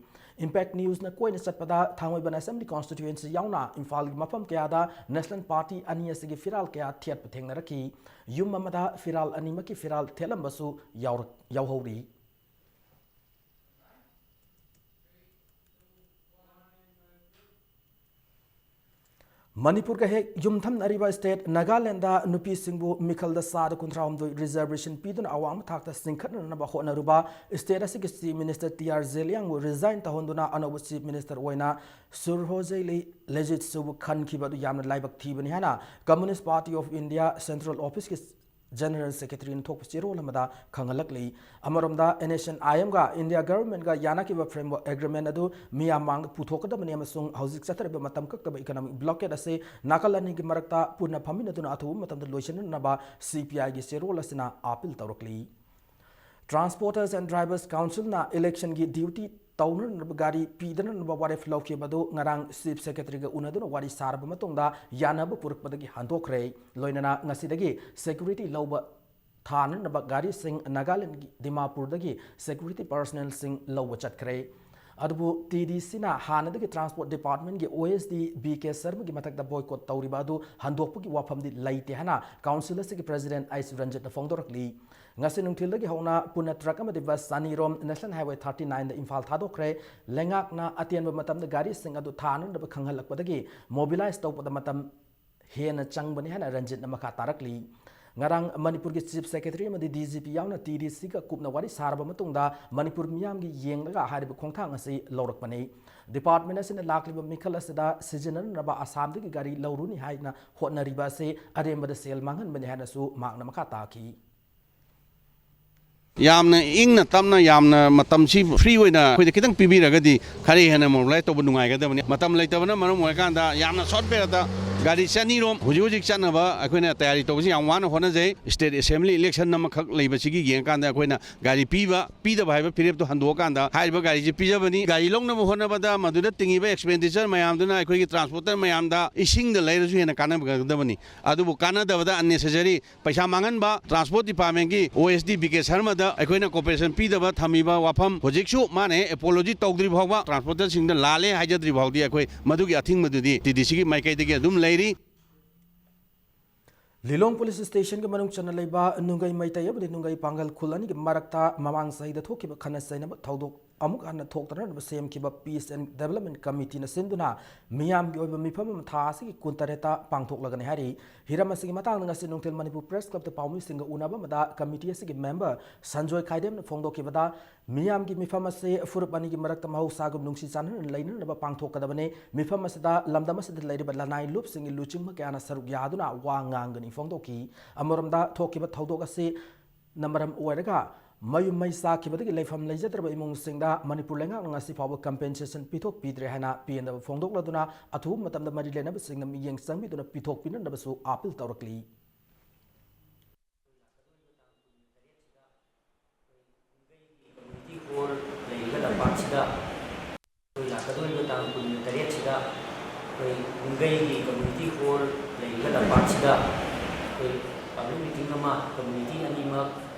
Impact News ꯅ ꯀꯣꯏꯅ ꯆꯠꯄꯗ ꯊꯥꯡꯃꯩꯕꯟ Assembly Constituency ꯌꯥꯎꯅ ꯏꯝꯐꯥꯜꯒꯤ ꯃꯐꯝ ꯀꯌꯥꯗ National Party ꯑꯅꯤ ꯑꯁꯤꯒꯤ ꯐꯤꯔꯥꯜ ꯀꯌꯥ ꯊꯦꯠꯄ ꯊꯦꯡꯅꯔꯛꯈꯤ꯫ ꯌꯨꯝ ꯑꯃꯗ ꯐꯤꯔꯥꯜ ꯑꯅꯤꯃꯛꯀꯤ ꯐꯤꯔꯥꯜ ꯊꯦꯠꯂꯝꯕꯁꯨ ꯌꯥꯎꯔꯛ-, ꯌꯥꯎꯍꯧꯔꯤ꯫ ꯃꯅꯤꯄꯨꯔꯒ ꯍꯦꯛ ꯌꯨꯝꯊꯪꯅꯔꯤꯕ state ꯅꯥꯒꯥꯂꯦꯟꯗ ꯅꯨꯄꯤꯁꯤꯡꯕꯨ ꯃꯤꯈꯜꯗ ꯆꯥꯗ ꯀꯨꯟꯊ꯭ꯔꯥꯍꯨꯝꯗꯣꯏ reservation ꯄꯤꯗꯨꯅ ꯑꯋꯥꯡꯕ ꯊꯥꯛꯇ ꯆꯤꯡꯈꯠꯅꯅꯕ ꯍꯣꯠꯅꯔꯨꯕ state ꯑꯁꯤꯒꯤ Chief Minister ꯇꯤ ꯑꯥꯔ ꯖꯦꯂꯤꯌꯥꯡꯕꯨ resign ꯇꯧꯍꯟꯗꯨꯅ ꯑꯅꯧꯕ Chief Minister ꯑꯣꯏꯅ ꯁꯨꯔꯍꯣꯖꯩꯂꯤ ꯂꯦꯖꯤꯠꯁꯨꯕꯨ ꯈꯟꯈꯤꯕ ꯑꯗꯨ ꯌꯥꯝꯅ ꯂꯥꯏꯕꯛ ꯊꯤꯕꯅꯤ ꯍꯥꯏꯅ Communist Party of India Central Office ꯀꯤ General Secretary ꯅ ꯊꯣꯛꯄ ꯆꯦꯔꯣꯜ ꯑꯃꯗ ꯈꯪꯍꯜꯂꯛꯂꯤ꯫ ꯑꯃꯔꯣꯝꯗ, NSCN-IM ꯒ India Government ꯒ ꯌꯥꯅꯈꯤꯕ Framework Agreement ꯑꯗꯨ ꯃꯤꯌꯥꯝ ꯃꯥꯡꯗ ꯄꯨꯊꯣꯛꯀꯗꯕꯅꯤ ꯑꯃꯁꯨꯡ ꯍꯧꯖꯤꯛ ꯆꯠꯊꯔꯤꯕ ꯃꯇꯝ ꯀꯛꯇꯕ economic blockade ꯑꯁꯤ ꯅꯥꯀꯜ ꯑꯅꯤꯒꯤ ꯃꯔꯛꯇ ꯄꯨꯟꯅ ꯐꯝꯃꯤꯟꯅꯗꯨꯅ ꯑꯊꯨꯕ ꯃꯇꯝꯗ ꯂꯣꯏꯁꯤꯟꯅꯅꯕ C P I ꯒꯤ ꯆꯦꯔꯣꯜ ꯑꯁꯤꯅ appeal ꯇꯧꯔꯛꯂꯤ꯫ Transporters and Drivers Council ꯅ election ꯒꯤ duty ꯇꯧꯅꯅꯕ ꯒꯥꯔꯤ ꯄꯤꯗꯅꯅꯕ ꯋꯥꯔꯦꯞ ꯂꯧꯈꯤꯕ ꯑꯗꯨ ꯉꯔꯥꯡ Chief Secretary ꯒ ꯎꯅꯗꯨꯅ ꯋꯥꯔꯤ ꯁꯥꯔꯕ ꯃꯇꯨꯡꯗ ꯌꯥꯅꯕ ꯄꯨꯔꯛꯄꯗꯒꯤ ꯍꯟꯗꯣꯛꯈ꯭ꯔꯦ꯫ ꯂꯣꯏꯅꯅ ꯉꯁꯤꯗꯒꯤ security ꯂꯧꯕ ꯊꯥꯅꯅꯕ ꯒꯥꯔꯤꯁꯤꯡ ꯅꯥꯒꯥꯂꯦꯟꯒꯤ ꯗꯤꯃꯥꯄꯨꯔꯗꯒꯤ security personnel ꯁꯤꯡ ꯂꯧꯕ ꯆꯠꯈ꯭ꯔꯦ꯫ ꯑꯗꯨꯕꯨ ꯇꯤ ꯗꯤ ꯁꯤꯅ ꯍꯥꯟꯅꯗꯒꯤ ꯇ꯭ꯔꯥꯟꯁꯄꯣꯔꯠ ꯗꯤꯄꯥꯔꯠꯃꯦꯟꯒꯤ ꯑꯣ ꯑꯦꯁ ꯗꯤ ꯕꯤ ꯀꯦ ꯁꯔꯃꯒꯤ ꯃꯊꯛꯇ ꯕꯣꯏꯀꯣꯠ ꯇꯧꯔꯤꯕ ꯑꯗꯨ ꯍꯟꯗꯣꯛꯄꯒꯤ ꯋꯥꯐꯝꯗꯤ ꯂꯩꯇꯦ ꯍꯥꯏꯅ ꯀꯥꯎꯟꯁꯤꯜ ꯑꯁꯤꯒꯤ ꯄ꯭ꯔꯦꯁꯤꯗꯦꯟꯠ ꯑꯩꯆ ꯔꯟꯖꯤꯠꯅ ꯐꯣꯡꯗꯣꯔꯛꯂꯤ꯫ ꯉꯁꯤ ꯅꯨꯡꯊꯤꯜꯗꯒꯤ ꯍꯧꯅ ꯄꯨꯟꯅ ꯇ꯭ꯔꯛ ꯑꯃꯗꯤ ꯕꯁ ꯆꯅꯤꯔꯣꯝ ꯅꯦꯁꯅꯦꯜ ꯍꯥꯏꯋꯦ ꯊꯥꯔꯇꯤ ꯅꯥꯏꯟꯗ ꯏꯝꯐꯥꯜ ꯊꯥꯗꯣꯛꯈ꯭ꯔꯦ꯫ ꯂꯩꯉꯥꯛꯅ ꯑꯇꯦꯟꯕ ꯃꯇꯝꯗ ꯒꯥꯔꯤꯁꯤꯡ ꯑꯗꯨ ꯊꯥꯅꯅꯕ ꯈꯪꯍꯜꯂꯛꯄꯗꯒꯤ ꯃꯣꯕꯤꯂꯥꯏꯖ ꯇꯧꯕꯗ ꯃꯇꯝ ꯍꯦꯟꯅ ꯆꯪꯕꯅꯤ ꯍꯥꯏꯅ ꯔꯟꯖꯤꯠꯅ ꯃꯈꯥ ꯇꯥꯔꯛꯂꯤ꯫ ꯉꯔꯥꯡ ꯃꯅꯤꯄꯨꯔꯒꯤ ꯆꯤꯐ ꯁꯦꯀ꯭ꯔꯦꯇꯔꯤ ꯑꯃꯗꯤ ꯗꯤ ꯖꯤ ꯄꯤ ꯌꯥꯎꯅ ꯇꯤ ꯗꯤ ꯁꯤꯒ ꯀꯨꯞꯅ ꯋꯥꯔꯤ ꯁꯥꯔꯕ ꯃꯇꯨꯡꯗ ꯃꯅꯤꯄꯨꯔ ꯃꯤꯌꯥꯝꯒꯤ ꯌꯦꯡꯂꯒ ꯍꯥꯏꯔꯤꯕ ꯈꯣꯡꯊꯥꯡ ꯑꯁꯤ ꯂꯧꯔꯛꯄꯅꯤ꯫ ꯗꯤꯄꯥꯔꯠꯃꯦꯟ ꯑꯁꯤꯅ ꯂꯥꯛꯂꯤꯕ ꯃꯤꯈꯜ ꯑꯁꯤꯗ ꯁꯤꯖꯤꯟꯅꯅꯕ ꯑꯁꯥꯝꯗꯒꯤ ꯒꯥꯔꯤ ꯂꯧꯔꯨꯅꯤ ꯍꯥꯏꯅ ꯍꯣꯠꯅꯔꯤꯕ ꯑꯁꯤ ꯑꯔꯦꯝꯕꯗ ꯁꯦꯜ ꯃꯥꯡꯍꯟꯕꯅꯤ ꯍꯥꯏꯅꯁꯨ ꯃꯍꯥꯛꯅ ꯃꯈꯥ ꯇꯥꯈꯤ꯫ ꯌꯥꯝꯅ ꯏꯪꯅ ꯇꯞꯅ, ꯌꯥꯝꯅ ꯃꯇꯝꯁꯤ ꯐ꯭ꯔꯤ ꯑꯣꯏꯅ ꯑꯩꯈꯣꯏꯗ ꯈꯤꯇꯪ ꯄꯤꯕꯤꯔꯒꯗꯤ ꯈꯔ ꯍꯦꯟꯅ ꯃꯣꯕꯤꯂꯥꯏꯖ ꯇꯧꯕ ꯅꯨꯡꯉꯥꯏꯒꯗꯕꯅꯤ꯫ ꯃꯇꯝ ꯂꯩꯇꯕꯅ ꯃꯔꯝ ꯑꯣꯏꯔꯀꯥꯟꯗ ꯌꯥꯝꯅ ꯁꯣꯔꯠ ꯄꯤꯔꯤꯌꯗ ꯒꯥꯔꯤ ꯆꯅꯤꯔꯣꯝ ꯍꯧꯖꯤꯛ ꯍꯧꯖꯤꯛ ꯆꯠꯅꯕ ꯑꯩꯈꯣꯏꯅ ꯇꯌꯥꯔꯤ ꯇꯧꯕꯁꯤ ꯌꯥꯝ ꯋꯥꯅ ꯍꯣꯠꯅꯖꯩ꯫ ꯁ꯭ꯇꯦꯠ ꯑꯦꯁꯦꯝꯕ꯭ꯂꯤ ꯏꯂꯦꯛꯁꯟ ꯑꯃꯈꯛ ꯂꯩꯕꯁꯤꯒꯤ ꯌꯦꯡꯉꯀꯥꯟꯗ ꯑꯩꯈꯣꯏꯅ ꯒꯥꯔꯤ ꯄꯤꯕ, ꯄꯤꯗꯕ ꯍꯥꯏꯕ ꯐꯤꯔꯦꯞꯇꯣ ꯍꯟꯗꯣꯛꯑꯀꯥꯟꯗ ꯍꯥꯏꯔꯤꯕ ꯒꯥꯔꯤꯁꯤ ꯄꯤꯖꯕꯅꯤ꯫ ꯒꯥꯔꯤ ꯂꯧꯅꯕ ꯍꯣꯠꯅꯕꯗ ꯃꯗꯨꯗ ꯇꯤꯡꯉꯤꯕ ꯑꯦꯛꯁꯄꯦꯟꯗꯤꯆꯔ ꯃꯌꯥꯝꯗꯨꯅ ꯑꯩꯈꯣꯏꯒꯤ ꯇ꯭ꯔꯥꯟꯁꯄꯣꯔꯇꯔ ꯃꯌꯥꯝꯗ ꯏꯁꯤꯡꯗ ꯂꯩꯔꯁꯨ ꯍꯦꯟꯅ ꯀꯥꯟꯅꯒꯗꯕꯅꯤ꯫ ꯑꯗꯨꯕꯨ ꯀꯥꯟꯅꯗꯕꯗ unnecessary ꯄꯩꯁꯥ ꯃꯥꯡꯍꯟꯕ, ꯇ꯭ꯔꯥꯟꯁꯄꯣꯔꯠ ꯗꯤꯄꯥꯔꯠꯃꯦꯟꯒꯤ ꯑꯣ ꯑꯦꯁ ꯗꯤ ꯕꯤ ꯀꯦ ꯁꯔꯃꯗ ꯑꯩꯈꯣꯏꯅ ꯀꯣꯄꯔꯦꯁꯟ ꯄꯤꯗꯕ ꯊꯝꯃꯤꯕ ꯋꯥꯐꯝ ꯍꯧꯖꯤꯛꯁꯨ ꯃꯥꯅ ꯍꯦꯛ ꯑꯦꯄꯣꯂꯣꯖꯤ ꯇꯧꯗ꯭ꯔꯤ ꯐꯥꯎꯕ, ꯇ꯭ꯔꯥꯟꯁꯄꯣꯔꯇꯔꯁꯤꯡꯗ ꯂꯥꯜꯂꯦ ꯍꯥꯏꯖꯗ꯭ꯔꯤ ꯐꯥꯎꯗꯤ ꯑꯩꯈꯣꯏ ꯃꯗꯨꯒꯤ ꯑꯊꯤꯡꯕꯗꯨꯗꯤ ꯇꯤ ꯗꯤ ꯁꯤꯒꯤ ꯃꯥꯏꯀꯩꯗꯒꯤ ꯑꯗꯨꯝ ꯂꯩꯔꯤ꯫ ꯂꯤꯂꯣꯡ ꯄꯨꯂꯤꯁ ꯁ꯭ꯇꯦꯁꯟꯒꯤ ꯃꯅꯨꯡ ꯆꯟꯅ ꯂꯩꯕ ꯅꯨꯡꯒꯩ ꯃꯩꯇꯩ ꯑꯃꯗꯤ ꯅꯨꯡꯒꯩ ꯄꯥꯡꯒꯜ ꯈꯨꯜ ꯑꯅꯤꯒꯤ ꯃꯔꯛꯇ ꯃꯃꯥꯡ ꯆꯍꯤꯗ ꯊꯣꯛꯈꯤꯕ ꯈꯠꯅ ꯆꯩꯅꯕ ꯊꯧꯗꯣꯛ ꯑꯃꯨꯛ ꯍꯟꯅ ꯊꯣꯛꯇꯅꯕ ꯁꯦꯝꯈꯤꯕ Peace and Development Committeeꯅ ꯁꯤꯟꯗꯨꯅ ꯃꯤꯌꯥꯝꯒꯤ ꯑꯣꯏꯕ ꯃꯤꯐꯝ ꯑꯃ ꯊꯥ ꯑꯁꯤꯒꯤ ꯀꯨꯟꯇꯔꯦꯠꯇ ꯄꯥꯡꯊꯣꯛꯂꯒꯅꯤ ꯍꯥꯏꯔꯤ꯫ ꯍꯤꯔꯝ ꯑꯁꯤꯒꯤ ꯃꯇꯥꯡꯗ ꯉꯁꯤ ꯅꯨꯡꯊꯤꯜ ꯃꯅꯤꯄꯨꯔ ꯄ꯭ꯔꯦꯁ ꯀ꯭ꯂꯕꯇ ꯄꯥꯎꯃꯤꯁꯤꯡꯒ ꯎꯅꯕ ꯑꯃꯗ ꯀꯃꯤꯇꯤ ꯑꯁꯤꯒꯤ ꯃꯦꯝꯕꯔ ꯁꯟꯖꯣꯏ ꯈꯥꯏꯗꯦꯝꯅ ꯐꯣꯡꯗꯣꯛꯈꯤꯕꯗ, ꯃꯤꯌꯥꯝꯒꯤ ꯃꯤꯐꯝ ꯑꯁꯤ ꯐꯨꯔꯨꯞ ꯑꯅꯤꯒꯤ ꯃꯔꯛꯇ ꯃꯍꯧꯁꯥꯒꯨꯝ ꯅꯨꯡꯁꯤ ꯆꯥꯟꯅꯅ ꯂꯩꯅꯅꯕ ꯄꯥꯡꯊꯣꯛꯀꯗꯕꯅꯤ꯫ ꯃꯤꯐꯝ ꯑꯁꯤꯗ ꯂꯝꯗꯝ ꯑꯁꯤꯗ ꯂꯩꯔꯤꯕ ꯂꯅꯥꯏ ꯂꯨꯞꯁꯤꯡꯒꯤ ꯂꯨꯆꯤꯡꯕ ꯀꯌꯥꯅ ꯁꯔꯨꯛ ꯌꯥꯗꯨꯅ ꯋꯥ ꯉꯥꯡꯒꯅꯤ ꯐꯣꯡꯗꯣꯛꯈꯤ꯫ ꯑꯃꯔꯣꯝꯗ, ꯊꯣꯛꯈꯤꯕ ꯊꯧꯗꯣꯛ ꯑꯁꯤ ꯅ ꯃꯔꯝ ꯑꯣꯏꯔꯒ ꯃꯌꯨꯝ ꯃꯩ ꯆꯥꯛꯈꯤꯕꯗꯒꯤ ꯂꯩꯐꯝ ꯂꯩꯖꯗ꯭ꯔꯕ ꯏꯃꯨꯡꯁꯤꯡꯗ ꯃꯅꯤꯄꯨꯔ ꯂꯩꯉꯥꯛꯅ ꯉꯁꯤ ꯐꯥꯎꯕ ꯀꯝꯄꯦꯟꯁꯦꯁꯟ ꯄꯤꯊꯣꯛꯄꯤꯗ꯭ꯔꯦ ꯍꯥꯏꯅ ꯄꯦꯟꯗꯕ ꯐꯣꯡꯗꯣꯛꯂꯗꯨꯅ ꯑꯊꯨꯕ ꯃꯇꯝꯗ ꯃꯔꯤ ꯂꯩꯅꯕꯁꯤꯡꯅ ꯃꯤꯠꯌꯦꯡ ꯆꯪꯕꯤꯗꯨꯅ ꯄꯤꯊꯣꯛꯄꯤꯅꯅꯕꯁꯨ ꯑꯥꯄꯤꯜ ꯇꯧꯔꯛꯂꯤ꯫ ꯀꯝꯃ꯭ꯌꯨꯅꯤꯇꯤ ꯍꯣꯜ ꯂꯩꯔꯤꯕ ꯂꯝꯄꯥꯛꯁꯤꯗ ꯑꯩꯈꯣꯏ ꯂꯥꯛꯀꯗꯧꯔꯤꯕ ꯇꯥꯡ ꯀꯨꯟꯒ ꯇꯔꯦꯠꯁꯤꯗ ꯑꯩꯈꯣꯏ ꯀꯨꯝꯒꯩꯒꯤ ꯀꯝꯃ꯭ꯌꯨꯅꯤꯇꯤ ꯍꯣꯜ ꯂꯩꯔꯤꯕ ꯂꯝꯄꯥꯛꯁꯤꯗ ꯑꯩꯈꯣꯏ ꯄꯕ꯭ꯂꯤꯛ ꯃꯤꯇꯤꯡ ꯑꯃ ꯀꯝꯃ꯭ꯌꯨꯅꯤꯇꯤ ꯑꯅꯤꯃꯛ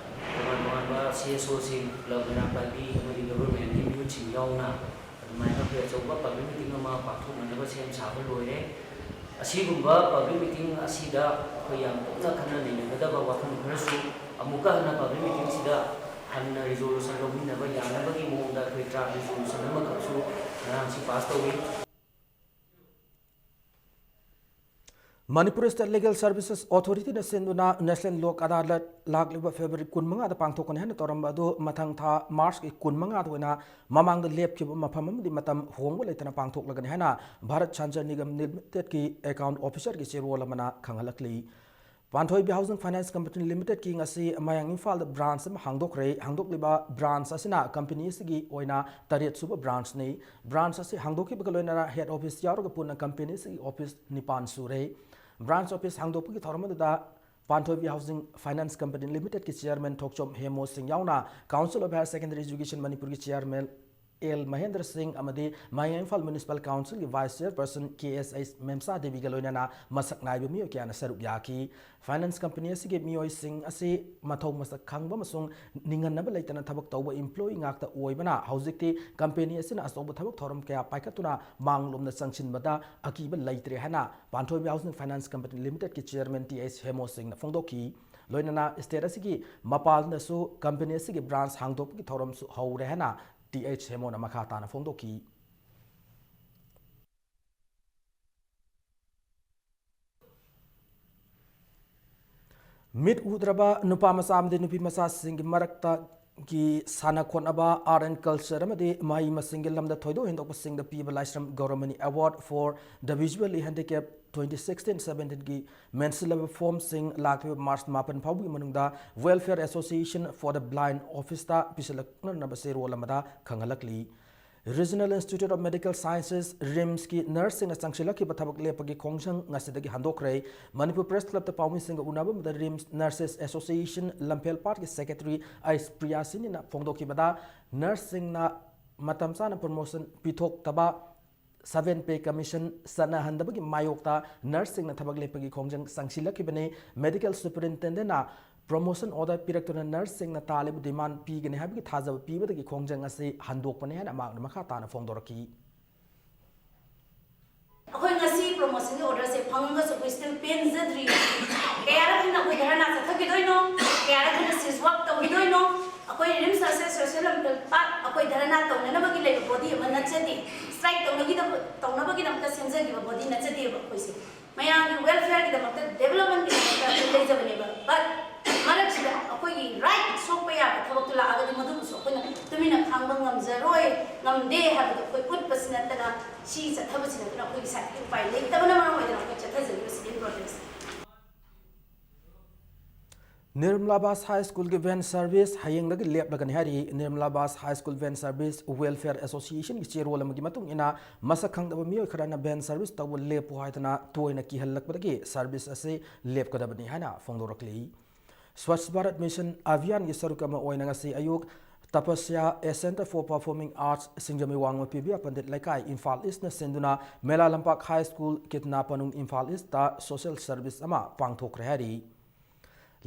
ꯇꯣꯉꯥꯟ ꯇꯣꯉꯥꯟꯕ ꯁꯤ ꯑꯦꯁ ꯑꯣꯁꯤꯡ, ꯀ꯭ꯂꯕ, ꯃꯩꯔꯥ ꯄꯥꯏꯕꯤ ꯑꯃꯗꯤ ꯒꯚꯔꯟꯃꯦꯟꯒꯤ ꯃꯤꯍꯨꯠꯁꯤꯡ ꯌꯥꯎꯅ ꯑꯗꯨꯃꯥꯏꯅ ꯑꯩꯈꯣꯏ ꯑꯆꯧꯕ ꯄꯕ꯭ꯂꯤꯛ ꯃꯤꯇꯤꯡ ꯑꯃ ꯄꯥꯡꯊꯣꯛꯅꯅꯕ ꯁꯦꯝ ꯁꯥꯕ ꯂꯣꯏꯔꯦ꯫ ꯑꯁꯤꯒꯨꯝꯕ ꯄꯕ꯭ꯂꯤꯛ ꯃꯤꯇꯤꯡ ꯑꯁꯤꯗ ꯑꯩꯈꯣꯏ ꯌꯥꯝ ꯀꯨꯞꯅ ꯈꯟꯅ ꯅꯩꯅꯒꯗꯕ ꯋꯥꯐꯝ ꯈꯔꯁꯨ ꯑꯃꯨꯛꯀ ꯍꯟꯅ ꯄꯕ꯭ꯂꯤꯛ ꯃꯤꯇꯤꯡꯁꯤꯗ ꯍꯟꯅ ꯔꯤꯖꯣꯂꯨꯁꯟ ꯂꯧꯃꯤꯟꯅꯕ ꯌꯥꯅꯕꯒꯤ ꯃꯑꯣꯡꯗ ꯑꯩꯈꯣꯏ ꯗ꯭ꯔꯥꯐ ꯔꯤꯖꯣꯂꯨꯁꯟ ꯑꯃꯈꯛꯁꯨ ꯉꯔꯥꯡꯁꯤ ꯄꯥꯁ ꯇꯧꯏ꯫ ꯃꯅꯤꯄꯨꯔ ꯁ꯭ꯇꯦꯠ ꯂꯤꯒꯦꯜ ꯁꯔꯚꯤꯁꯦꯁ ꯑꯣꯊꯣꯔꯤꯇꯤꯅ ꯁꯤꯟꯗꯨꯅ ꯅꯦꯁꯅꯦꯜ ꯂꯣꯛ ꯑꯗꯥꯂꯠ ꯂꯥꯛꯂꯤꯕ ꯐꯦꯕ꯭ꯔꯨꯋꯥꯔꯤ ꯀꯨꯟꯃꯉꯥꯗ ꯄꯥꯡꯊꯣꯛꯀꯅꯤ ꯍꯥꯏꯅ ꯇꯧꯔꯝꯕ ꯑꯗꯨ ꯃꯊꯪ ꯊꯥ ꯃꯥꯔꯆꯀꯤ ꯀꯨꯟꯃꯉꯥꯗ ꯑꯣꯏꯅ ꯃꯃꯥꯡꯗ ꯂꯦꯞꯈꯤꯕ ꯃꯐꯝ ꯑꯃꯗꯤ ꯃꯇꯝ ꯍꯣꯡꯕ ꯂꯩꯇꯅ ꯄꯥꯡꯊꯣꯛꯂꯒꯅꯤ ꯍꯥꯏꯅ ꯚꯥꯔꯠ ꯁꯟꯆꯥꯔ ꯅꯤꯒꯝ ꯂꯤꯃꯤꯇꯦꯗꯀꯤ ꯑꯦꯀꯥꯎꯟ ꯑꯣꯐꯤꯁꯔꯒꯤ ꯆꯦꯔꯣꯜ ꯑꯃꯅ ꯈꯪꯍꯜꯂꯛꯂꯤ꯫ ꯄꯥꯟꯊꯣꯏꯕꯤ ꯍꯥꯎꯁꯤꯡ ꯐꯥꯏꯅꯥꯟꯁ ꯀꯝꯄꯦꯅꯤ ꯂꯤꯃꯤꯇꯦꯗꯀꯤ ꯉꯁꯤ ꯃꯌꯥꯡ ꯏꯝꯐꯥꯜꯗ ꯕ꯭ꯔꯥꯟꯁ ꯑꯃ ꯍꯥꯡꯗꯣꯛꯈ꯭ꯔꯦ꯫ ꯍꯥꯡꯗꯣꯛꯂꯤꯕ ꯕ꯭ꯔꯥꯟꯁ ꯑꯁꯤꯅ ꯀꯝꯄꯦꯅꯤ ꯑꯁꯤꯒꯤ ꯑꯣꯏꯅ ꯇꯔꯦꯠ ꯁꯨꯕ ꯕ꯭ꯔꯥꯟꯁꯅꯤ꯫ ꯕ꯭ꯔꯥꯟꯁ ꯑꯁꯤ ꯍꯥꯡꯗꯣꯛꯈꯤꯕꯒ ꯂꯣꯏꯅꯅ ꯍꯦꯗ ꯑꯣꯐꯤꯁ ꯌꯥꯎꯔꯒ ꯄꯨꯟꯅ ꯀꯝꯄꯦꯅꯤ ꯑꯁꯤꯒꯤ ꯑꯣꯐꯤꯁ ꯅꯤꯄꯥꯟ ꯁꯨꯔꯦ꯫ ꯕ꯭ꯔꯥꯟꯁ ꯑꯣꯐꯤꯁ ꯍꯥꯡꯗꯣꯛꯄꯒꯤ ꯊꯧꯔꯝ ꯑꯗꯨꯗ ꯄꯥꯟꯊꯣꯏꯕꯤ ꯍꯥꯎꯁꯤꯡ ꯐꯥꯏꯅꯥꯟꯁ ꯀꯝꯄꯦꯅꯤ ꯂꯤꯃꯤꯇꯦꯗꯀꯤ ꯆꯤꯌꯔꯃꯦꯟ ꯊꯣꯛꯆꯣꯝ ꯍꯦꯃꯣ ꯁꯤꯡ ꯌꯥꯎꯅ council of higher secondary education ꯃꯅꯤꯄꯨꯔꯒꯤ ꯆꯤꯌꯔꯃꯦꯟ ꯑꯦꯜ ꯃꯍꯦꯟꯗ꯭ꯔ ꯁꯤꯡ ꯑꯃꯗꯤ ꯃꯌꯥꯡ ꯏꯝꯐꯥꯜ ꯃ꯭ꯌꯨꯅꯤꯁꯤꯄꯥꯜ ꯀꯥꯎꯟꯁꯤꯜꯒꯤ ꯚꯥꯏꯁ ꯆꯤꯌꯔꯄꯔꯁꯟ ꯀꯦ ꯑꯦꯁ ꯑꯩꯆ ꯃꯦꯝꯁꯥ ꯗꯦꯕꯤꯒ ꯂꯣꯏꯅꯅ ꯃꯁꯛ ꯅꯥꯏꯕ ꯃꯤꯑꯣꯏ ꯀꯌꯥꯅ ꯁꯔꯨꯛ ꯌꯥꯈꯤ꯫ ꯐꯥꯏꯅꯥꯟꯁ ꯀꯝꯄꯦꯅꯤ ꯑꯁꯤꯒꯤ ꯃꯤꯑꯣꯏꯁꯤꯡ ꯑꯁꯤ ꯃꯊꯧ ꯃꯁꯛ ꯈꯪꯕ ꯑꯃꯁꯨꯡ ꯅꯤꯡꯍꯟꯅꯕ ꯂꯩꯇꯅ ꯊꯕꯛ ꯇꯧꯕ ꯏꯝꯄ꯭ꯂꯣꯌꯤ ꯉꯥꯛꯇ ꯑꯣꯏꯕꯅ ꯍꯧꯖꯤꯛꯇꯤ ꯀꯝꯄꯦꯅꯤ ꯑꯁꯤꯅ ꯑꯆꯧꯕ ꯊꯕꯛ ꯊꯧꯔꯝ ꯀꯌꯥ ꯄꯥꯏꯈꯠꯇꯨꯅ ꯃꯥꯡꯂꯣꯝꯗ ꯆꯪꯁꯤꯟꯕꯗ ꯑꯀꯤꯕ ꯂꯩꯇ꯭ꯔꯦ ꯍꯥꯏꯅ ꯄꯥꯟꯊꯣꯏꯕꯤ ꯍꯥꯎꯁꯤꯡ ꯐꯥꯏꯅꯥꯟꯁ ꯀꯝꯄꯦꯅꯤ ꯂꯤꯃꯤꯇꯦꯗꯀꯤ ꯆꯤꯌꯔꯃꯦꯟ ꯇꯤ ꯑꯩꯆ ꯍꯦꯃꯣ ꯁꯤꯡꯅ ꯐꯣꯡꯗꯣꯛꯈꯤ꯫ ꯂꯣꯏꯅꯅ ꯁ꯭ꯇꯦꯠ ꯑꯁꯤꯒꯤ ꯃꯄꯥꯟꯗꯁꯨ ꯀꯝꯄꯦꯅꯤ ꯑꯁꯤꯒꯤ ꯕ꯭ꯔꯥꯟꯁ ꯍꯥꯡꯗꯣꯛꯄꯒꯤ ꯊꯧꯔꯝꯁꯨ ꯍꯧꯔꯦ ꯍꯥꯏꯅ ꯇꯤ ꯑꯩꯆ ꯍꯦꯃꯣꯅ ꯃꯈꯥ ꯇꯥꯅ ꯐꯣꯡꯗꯣꯛꯈꯤ꯫ ꯃꯤꯠ ꯎꯗ꯭ꯔꯕ ꯅꯨꯄꯥ ꯃꯆꯥ ꯑꯃꯗꯤ ꯅꯨꯄꯤ ꯃꯆꯥꯁꯤꯡꯒꯤ ꯃꯔꯛꯇꯒꯤ ꯁꯥꯟꯅ ꯈꯣꯠꯅꯕ, ꯑꯥꯔꯠ ꯑꯦꯟ ꯀꯜꯆꯔ ꯑꯃꯗꯤ ꯃꯍꯩ ꯃꯁꯤꯡꯒꯤ ꯂꯝꯗ ꯊꯣꯏꯗꯣꯛ ꯍꯦꯟꯗꯣꯛꯄꯁꯤꯡꯗ ꯄꯤꯕ ꯂꯥꯏꯁ꯭ꯔꯝ Gauramani Award for the Visually Handicapped twenty sixteen seventeenꯒꯤ ꯃꯦꯟꯁꯤꯜꯂꯕ ꯐꯣꯔꯝꯁꯤꯡ ꯂꯥꯛꯂꯤꯕ ꯃꯥꯔꯆ ꯃꯥꯄꯟ ꯐꯥꯎꯕꯒꯤ ꯃꯅꯨꯡꯗ Welfare Association for the Blind officeꯇ ꯄꯤꯁꯤꯜꯂꯛꯅꯅꯕ ꯆꯦꯔꯣꯜ ꯑꯃꯗ ꯈꯪꯍꯜꯂꯛꯂꯤ꯫ Regional Institute of Medical Sciences, ꯔꯤꯝꯁꯀꯤ ꯅꯔꯁꯁꯤꯡꯅ ꯆꯪꯁꯤꯜꯂꯛꯈꯤꯕ ꯊꯕꯛ ꯂꯦꯞꯄꯒꯤ ꯈꯣꯡꯖꯪ ꯉꯁꯤꯗꯒꯤ ꯍꯟꯗꯣꯛꯈ꯭ꯔꯦ꯫ ꯃꯅꯤꯄꯨꯔ ꯄ꯭ꯔꯦꯁ ꯀ꯭ꯂꯕꯇ ꯄꯥꯎꯃꯤꯁꯤꯡꯒ ꯎꯅꯕ ꯑꯃꯗ ꯔꯤꯝꯁ ꯅꯔꯁꯦꯁ ꯑꯦꯁꯣꯁꯤꯌꯦꯁꯟ ꯂꯝꯐꯦꯜꯄꯥꯠꯀꯤ ꯁꯦꯀ꯭ꯔꯦꯇꯔꯤ ꯑꯩꯆ ꯄ꯭ꯔꯤꯌꯥꯁꯤꯅꯤꯅ ꯐꯣꯡꯗꯣꯛꯈꯤꯕꯗ, ꯅꯔꯁꯁꯤꯡꯅ ꯃꯇꯝ ꯆꯥꯅ ꯄ꯭ꯔꯣꯃꯣꯁꯟ ꯄꯤꯊꯣꯛꯇꯕ, ꯁꯚꯦꯟ ꯄꯦ ꯀꯃꯤꯁꯟ ꯆꯠꯅꯍꯟꯗꯕꯒꯤ ꯃꯥꯌꯣꯛꯇ ꯅꯔꯁꯁꯤꯡꯅ ꯊꯕꯛ ꯂꯦꯞꯄꯒꯤ ꯈꯣꯡꯖꯪ ꯆꯪꯁꯤꯜꯂꯛꯈꯤꯕꯅꯤ꯫ ꯃꯦꯗꯤꯀꯦꯜ ꯁꯨꯄꯔꯤꯟꯇꯦꯟꯗꯦꯟꯅ ꯄ꯭ꯔꯣꯃꯣꯁꯟ ꯑꯣꯔꯗꯔ ꯄꯤꯔꯛꯇꯨꯅ ꯅꯔꯁꯁꯤꯡꯅ ꯇꯥꯜꯂꯤꯕ ꯗꯤꯃꯥꯟ ꯄꯤꯒꯅꯤ ꯍꯥꯏꯕꯒꯤ ꯊꯥꯖꯕ ꯄꯤꯕꯗꯒꯤ ꯈꯣꯡꯖꯪ ꯑꯁꯤ ꯍꯟꯗꯣꯛꯄꯅꯤ ꯍꯥꯏꯅ ꯃꯍꯥꯛꯅ ꯃꯈꯥ ꯇꯥꯅ ꯐꯣꯡꯗꯣꯔꯛꯈꯤ꯫ ꯑꯩꯈꯣꯏ ꯉꯁꯤ ꯄ꯭ꯔꯣꯃꯣꯁꯟꯒꯤ ꯑꯣꯔꯗꯔꯁꯦ ꯐꯪꯉꯒꯁꯨ ꯑꯩꯈꯣꯏ ꯁ꯭ꯇꯤꯜ ꯄꯦꯟꯖꯗ꯭ꯔꯤ꯫ ꯀꯌꯥꯔꯛ ꯍꯟꯅ ꯑꯩꯈꯣꯏ ꯙꯔꯅꯥ ꯆꯠꯊꯈꯤꯗꯣꯏꯅꯣ? ꯀꯌꯥꯔꯛ ꯍꯟꯅ ꯁꯤꯖ ꯋꯥꯛ ꯇꯧꯈꯤꯗꯣꯏꯅꯣ? ꯑꯩꯈꯣꯏ ꯔꯤꯝꯁ ꯅꯔꯁꯦꯁ ꯁꯣꯁꯤꯌꯦꯜ ꯋꯦꯜꯐꯤꯌꯔ ꯄꯥꯛ ꯑꯩꯈꯣꯏ ꯙꯔꯅꯥ ꯇꯧꯅꯅꯕꯒꯤ ꯂꯩꯕ ꯕꯣꯗꯤ ꯑꯃ ꯅꯠꯆꯗꯦ꯫ ꯁ꯭ꯇ꯭ꯔꯥꯏꯛ ꯇꯧꯅꯈꯤꯗꯕ ꯇꯧꯅꯕꯒꯤꯗꯃꯛꯇ ꯁꯦꯝꯖꯈꯤꯕ ꯕꯣꯗꯤ ꯅꯠꯆꯗꯦꯕ ꯑꯩꯈꯣꯏꯁꯦ꯫ ꯃꯌꯥꯝꯒꯤ ꯋꯦꯜꯐꯤꯌꯔꯒꯤꯗꯃꯛꯇ, ꯗꯦꯕꯂꯞꯃꯦꯟꯒꯤꯗꯃꯛꯇ ꯑꯩꯈꯣꯏ ꯂꯩꯖꯕꯅꯦꯕ꯫ ꯕꯠ ꯃꯔꯛꯁꯤꯗ ꯑꯩꯈꯣꯏꯒꯤ ꯔꯥꯏꯠ ꯁꯣꯛꯄ ꯌꯥꯕ ꯊꯕꯛꯇꯨ ꯂꯥꯛꯑꯒꯗꯤ ꯃꯗꯨꯕꯨꯁꯨ ꯑꯩꯈꯣꯏꯅ ꯇꯨꯃꯤꯟꯅ ꯈꯥꯡꯕ ꯉꯝꯖꯔꯣꯏ, ꯉꯝꯗꯦ ꯍꯥꯏꯕꯗꯨ ꯑꯩꯈꯣꯏ ꯎꯠꯄꯁꯤ ꯅꯠꯇꯅ, ꯁꯤ ꯆꯠꯊꯕꯁꯤ ꯅꯠꯇꯅ ꯑꯩꯈꯣꯏꯒꯤ ꯁꯥꯏꯠꯇꯒꯤ ꯎꯄꯥꯏ ꯂꯩꯇꯕꯅ ꯃꯔꯝ ꯑꯣꯏꯗꯅ ꯑꯩꯈꯣꯏ ꯆꯠꯊꯖꯔꯤꯕ ꯁꯤꯠ ꯏꯟ ꯄ꯭ꯔꯣꯇꯦꯁ꯫ ꯅꯤꯔꯃꯂꯥ ꯕꯥꯁ ꯍꯥꯏ ꯁ꯭ꯀꯨꯜꯒꯤ ꯚꯦꯟ ꯁꯔꯚꯤꯁ ꯍꯌꯦꯡꯗꯒꯤ ꯂꯦꯞꯂꯒꯅꯤ ꯍꯥꯏꯔꯤ꯫ Nirmalabas high school van service welfare ꯑꯦꯁꯣꯁꯤꯌꯦꯁꯟꯒꯤ ꯆꯦꯔꯣꯜ ꯑꯃꯒꯤ ꯃꯇꯨꯡ ꯏꯟꯅ, ꯃꯁꯛ ꯈꯪꯗꯕ ꯃꯤꯑꯣꯏ ꯈꯔꯅ ꯚꯦꯟ ꯁꯔꯚꯤꯁ ꯇꯧꯕ ꯂꯦꯞꯄꯨ ꯍꯥꯏꯗꯅ ꯇꯣꯏꯅ ꯀꯤꯍꯜꯂꯛꯄꯗꯒꯤ ꯁꯔꯚꯤꯁ ꯑꯁꯤ ꯂꯦꯞꯀꯗꯕꯅꯤ ꯍꯥꯏꯅ ꯐꯣꯡꯗꯣꯔꯛꯂꯤ꯫ ꯁ꯭ꯋꯥꯁ ꯚꯥꯔꯠ ꯃꯤꯁꯟ ꯑꯚꯤꯌꯥꯟꯒꯤ ꯁꯔꯨꯛ ꯑꯃ ꯑꯣꯏꯅ ꯉꯁꯤ ꯑꯌꯨꯛ ꯇꯄꯁ꯭ꯌꯥ, A Centre for Performing Arts, ꯁꯤꯡꯖꯃꯩ ꯋꯥꯡꯃ ꯄꯤꯕꯤꯌꯥ ꯄꯟꯗꯤꯠ ꯂꯩꯀꯥꯏ, ꯏꯝꯐꯥꯜ ꯏꯁꯅ ꯁꯤꯟꯗꯨꯅ ꯃꯦꯂꯥ ꯂꯝꯄꯥꯛ high school, Kitna Panung, Imphal east social service ꯑꯃ ꯄꯥꯡꯊꯣꯛꯈ꯭ꯔꯦ ꯍꯥꯏꯔꯤ꯫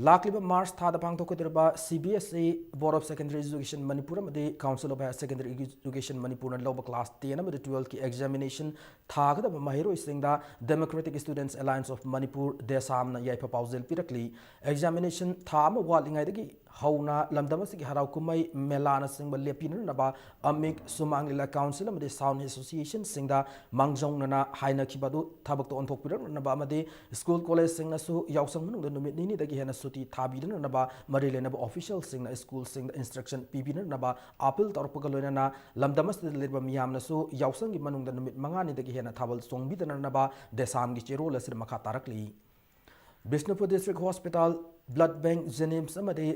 ꯂꯥꯛꯂꯤꯕ ꯃꯥꯔꯆ ꯊꯥꯗ ꯄꯥꯡꯊꯣꯛꯀꯗꯧꯔꯤꯕ C B S E, Board of Secondary Education Manipur ꯑꯃꯗꯤ Council of Higher Secondary Education ꯃꯅꯤꯄꯨꯔꯅ ꯂꯧꯕ class ten ꯑꯃꯗꯤ twelfthꯀꯤ examination ꯊꯥꯒꯗꯕ ꯃꯍꯩꯔꯣꯏꯁꯤꯡꯗ Democratic Students Alliance of Manipur, ꯗꯦꯁꯥꯝꯅ ꯌꯥꯏꯐ ꯄꯥꯎꯖꯦꯜ ꯄꯤꯔꯛꯂꯤ꯫ Examination ꯊꯥ ꯑꯃ ꯋꯥꯠꯂꯤꯉꯩꯗꯒꯤ ꯍꯧꯅ ꯂꯝꯗꯝ ꯑꯁꯤꯒꯤ ꯍꯔꯥꯎ ꯀꯨꯝꯍꯩ, ꯃꯦꯂꯥꯅꯆꯤꯡꯕ ꯂꯦꯞꯄꯤꯅꯅꯕ ꯑꯃꯤꯛ, ꯁꯨꯃꯥꯡ ꯂꯤꯂꯥ ꯀꯥꯎꯟꯁꯤꯜ ꯑꯃꯗꯤ sound associationꯁꯤꯡꯗ ꯃꯥꯡꯖꯧꯅꯅ ꯍꯥꯏꯅꯈꯤꯕ ꯑꯗꯨ ꯊꯕꯛꯇ ꯑꯣꯟꯊꯣꯛꯄꯤꯔꯛꯅꯅꯕ ꯑꯃꯗꯤ ꯁ꯭ꯀꯨꯜ ꯀꯣꯂꯦꯖꯁꯤꯡꯅꯁꯨ ꯌꯥꯎꯁꯪ ꯃꯅꯨꯡꯗ ꯅꯨꯃꯤꯠ ꯅꯤꯅꯤꯗꯒꯤ ꯍꯦꯟꯅ ꯁꯨꯇꯤ ꯊꯥꯕꯤꯗꯅꯅꯕ ꯃꯔꯤ ꯂꯩꯅꯕ officialꯁꯤꯡꯅ ꯁ꯭ꯀꯨꯜꯁꯤꯡꯗ instruction ꯄꯤꯕꯤꯅꯅꯕ appeal ꯇꯧꯔꯛꯄꯒ ꯂꯣꯏꯅꯅ ꯂꯝꯗꯝ ꯑꯁꯤꯗ ꯂꯩꯔꯤꯕ ꯃꯤꯌꯥꯝꯅꯁꯨ ꯌꯥꯎꯁꯪꯒꯤ ꯃꯅꯨꯡꯗ ꯅꯨꯃꯤꯠ ꯃꯉꯥꯅꯤꯗꯒꯤ ꯍꯦꯟꯅ ꯊꯥꯕꯜ ꯆꯣꯡꯕꯤꯗꯅꯅꯕ ꯗꯦꯁꯥꯝꯒꯤ ꯆꯦꯔꯣꯜ ꯑꯁꯤꯗ ꯃꯈꯥ ꯇꯥꯔꯛꯂꯤ꯫ Bishnupur District Hospital, blood bank, JNIMS ꯑꯃꯗꯤ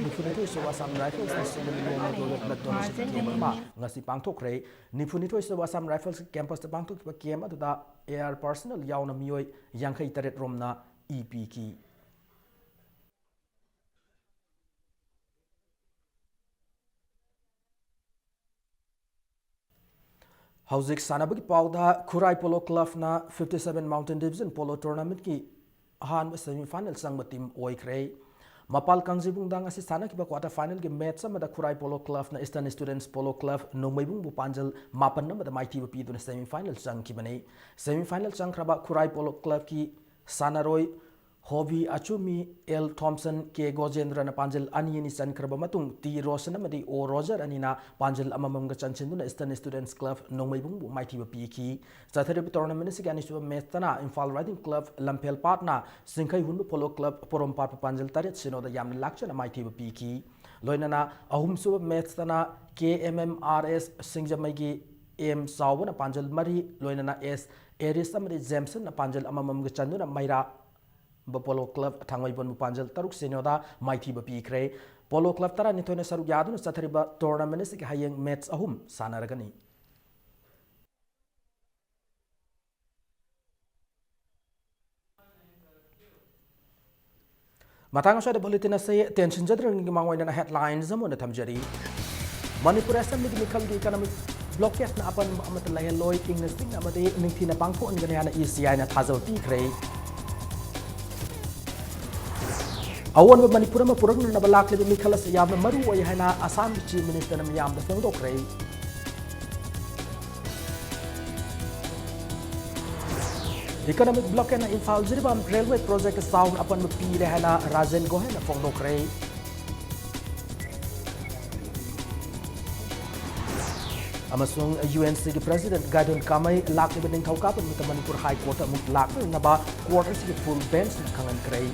ꯅꯤꯐꯨꯅꯤꯊꯣꯏ ꯁꯨꯕ Assam Riflesꯅ ꯁꯤꯟꯕ ꯅꯣꯡꯃꯒꯤ ꯑꯣꯏꯕ blood donation camp ꯑꯃ ꯉꯁꯤ ꯄꯥꯡꯊꯣꯛꯈ꯭ꯔꯦ꯫ ꯅꯤꯐꯨꯅꯤꯊꯣꯏ ꯁꯨꯕ Assam Rifles campusꯇ ꯄꯥꯡꯊꯣꯛꯈꯤꯕ camp ꯑꯗꯨꯗ air personnel ꯌꯥꯎꯅ ꯃꯤꯑꯣꯏ ꯌꯥꯡꯈꯩ ꯇꯔꯦꯠ ꯔꯣꯝꯅ ꯏ ꯄꯤꯈꯤ꯫ ꯍꯧꯖꯤꯛ ꯁꯥꯟꯅꯕꯒꯤ ꯄꯥꯎꯗ, ꯈꯨꯔꯥꯏ Polo Clubꯅ fifty seven Mountain Division Polo Tournamentꯀꯤ ꯑꯍꯥꯟꯕ semi final ꯆꯪꯕ team ꯑꯣꯏꯈ꯭ꯔꯦ꯫ ꯃꯄꯥꯜ ꯀꯥꯡꯖꯩꯕꯨꯡꯗ ꯉꯁꯤ ꯁꯥꯟꯅꯈꯤꯕ quarter finalꯒꯤ match ꯑꯃꯗ ꯈꯨꯔꯥꯏ Polo Clubꯅ Eastern Students Polo Club ꯅꯣꯡꯃꯩꯕꯨꯡꯕꯨ ꯄꯥꯟꯖꯜ ꯃꯥꯄꯟ ꯑꯃꯗ ꯃꯥꯏꯊꯤꯕ ꯄꯤꯗꯨꯅ semi final ꯆꯪꯈꯤꯕꯅꯤ꯫ Semi final ꯆꯪꯈ꯭ꯔꯕ ꯈꯨꯔꯥꯏ Polo Clubꯀꯤ ꯁꯥꯟꯅꯔꯣꯏ ꯍꯣꯕꯤ ꯑꯆꯨꯃꯤ, ꯑꯦꯜ ꯊꯣꯝꯁꯟ, ꯀꯦ ꯒꯣꯖꯦꯟꯗ꯭ꯔꯅ ꯄꯥꯟꯖꯜ ꯑꯅꯤ ꯑꯅꯤ ꯆꯟꯈ꯭ꯔꯕ ꯃꯇꯨꯡ, ꯇꯤ ꯔꯣꯁꯟ ꯑꯃꯗꯤ ꯑꯣ ꯔꯣꯖꯔ ꯑꯅꯤꯅ ꯄꯥꯟꯖꯜ ꯑꯃꯃꯝꯒ ꯆꯟꯁꯤꯟꯗꯨꯅ Eastern Students Club ꯅꯣꯡꯃꯩꯕꯨꯡꯕꯨ ꯃꯥꯏꯊꯤꯕ ꯄꯤꯈꯤ꯫ ꯆꯠꯊꯔꯤꯕ tournament ꯑꯁꯤꯒꯤ ꯑꯅꯤꯁꯨꯕ matchꯇꯅ ꯏꯝꯐꯥꯜ Riding Club ꯂꯝꯐꯦꯜ ꯄꯥꯠꯅ ꯁꯤꯡꯈꯩ ꯍꯨꯟꯕ Polo Club ꯄꯣꯔꯣꯝꯄꯥꯠꯄꯨ ꯄꯥꯟꯖꯜ ꯇꯔꯦꯠ ꯁꯤꯅꯣꯗ ꯌꯥꯝꯅ ꯂꯥꯛꯆꯅ ꯃꯥꯏꯊꯤꯕ ꯄꯤꯈꯤ꯫ ꯂꯣꯏꯅꯅ ꯑꯍꯨꯝꯁꯨꯕ matchꯇꯅ ꯀꯦ ꯑꯦꯝ ꯑꯦꯝ ꯑꯥꯔ ꯑꯦꯁ ꯁꯤꯡꯖꯃꯩꯒꯤ ꯑꯦꯝ ꯆꯥꯎꯕꯅ ꯄꯥꯟꯖꯜ ꯃꯔꯤ, ꯂꯣꯏꯅꯅ ꯑꯦꯁ ꯑꯦꯔꯤꯁ ꯑꯃꯗꯤ ꯖꯦꯝꯁꯟꯅ ꯄꯥꯟꯖꯜ ꯑꯃꯃꯝꯒ ꯆꯟꯗꯨꯅ ꯃꯩꯔꯥ Polo Club ꯊꯥꯡꯃꯩꯕꯟꯕꯨ ꯄꯥꯟꯖꯜ ꯇꯔꯨꯛ ꯁꯤꯅꯣꯗ ꯃꯥꯏꯊꯤꯕ ꯄꯤꯈ꯭ꯔꯦ꯫ Polo Club ꯇꯔꯥꯅꯤꯊꯣꯏꯅ ꯁꯔꯨꯛ ꯌꯥꯗꯨꯅ ꯆꯠꯊꯔꯤꯕ tournament ꯑꯁꯤꯒꯤ ꯍꯌꯦꯡ match ꯑꯍꯨꯝ ꯁꯥꯟꯅꯔꯒꯅꯤ꯫ ꯃꯇꯥꯡ ꯑꯁ꯭ꯋꯥꯏꯗ bulletin ꯑꯁꯤ ꯇꯦꯟꯁꯤꯟꯖꯗ꯭ꯔꯤꯉꯩꯒꯤ ꯃꯥꯡꯑꯣꯏꯅꯅ headlines ꯑꯃ ꯑꯣꯏꯅ ꯊꯝꯖꯔꯤ꯫ ꯃꯅꯤꯄꯨꯔ Assemblyꯒꯤ ꯃꯤꯈꯜꯒꯤ economic blockadeꯅ ꯑꯄꯟꯕ ꯑꯃꯠꯇ ꯂꯩꯍꯜꯂꯣꯏ, ꯏꯪꯅ ꯆꯤꯛꯅ ꯑꯃꯗꯤ ꯅꯤꯡꯊꯤꯅ ꯄꯥꯡꯊꯣꯛꯍꯟꯒꯅꯤ ꯍꯥꯏꯅ ECIꯅ ꯊꯥꯖꯕ ꯄꯤꯈ꯭ꯔꯦ꯫ ꯑꯑꯣꯟꯕ ꯃꯅꯤꯄꯨꯔ ꯑꯃ ꯄꯨꯔꯛꯅꯅꯕ ꯂꯥꯛꯂꯤꯕ ꯃꯤꯈꯜ ꯑꯁꯤ ꯌꯥꯝꯅ ꯃꯔꯨ ꯑꯣꯏ ꯍꯥꯏꯅ ꯑꯁꯥꯝꯒꯤ Chief Ministerꯅ ꯃꯤꯌꯥꯝꯗ ꯐꯣꯡꯗꯣꯛꯈ꯭ꯔꯦ꯫ Economic blockadeꯅ Imphal Jiribam railway project ꯆꯥꯎꯅ ꯑꯄꯟꯕ ꯄꯤꯔꯦ ꯍꯥꯏꯅ ꯔꯥꯖꯦꯟ ꯒꯣꯍꯦꯟꯅ ꯐꯣꯡꯗꯣꯛꯈ꯭ꯔꯦ꯫ ꯑꯃꯁꯨꯡ UNCꯒꯤ President ꯒꯥꯏꯗꯣꯟ ꯀꯥꯃꯩ ꯂꯥꯛꯂꯤꯕ ꯅꯤꯡꯊꯧꯀꯥꯕ ꯅꯨꯃꯤꯠꯇ ꯃꯅꯤꯄꯨꯔ High Courtꯇ ꯑꯃꯨꯛ ꯂꯥꯛꯂꯣꯏꯅꯕ court ꯑꯁꯤꯒꯤ full benchꯅ ꯈꯪꯍꯟꯈ꯭ꯔꯦ꯫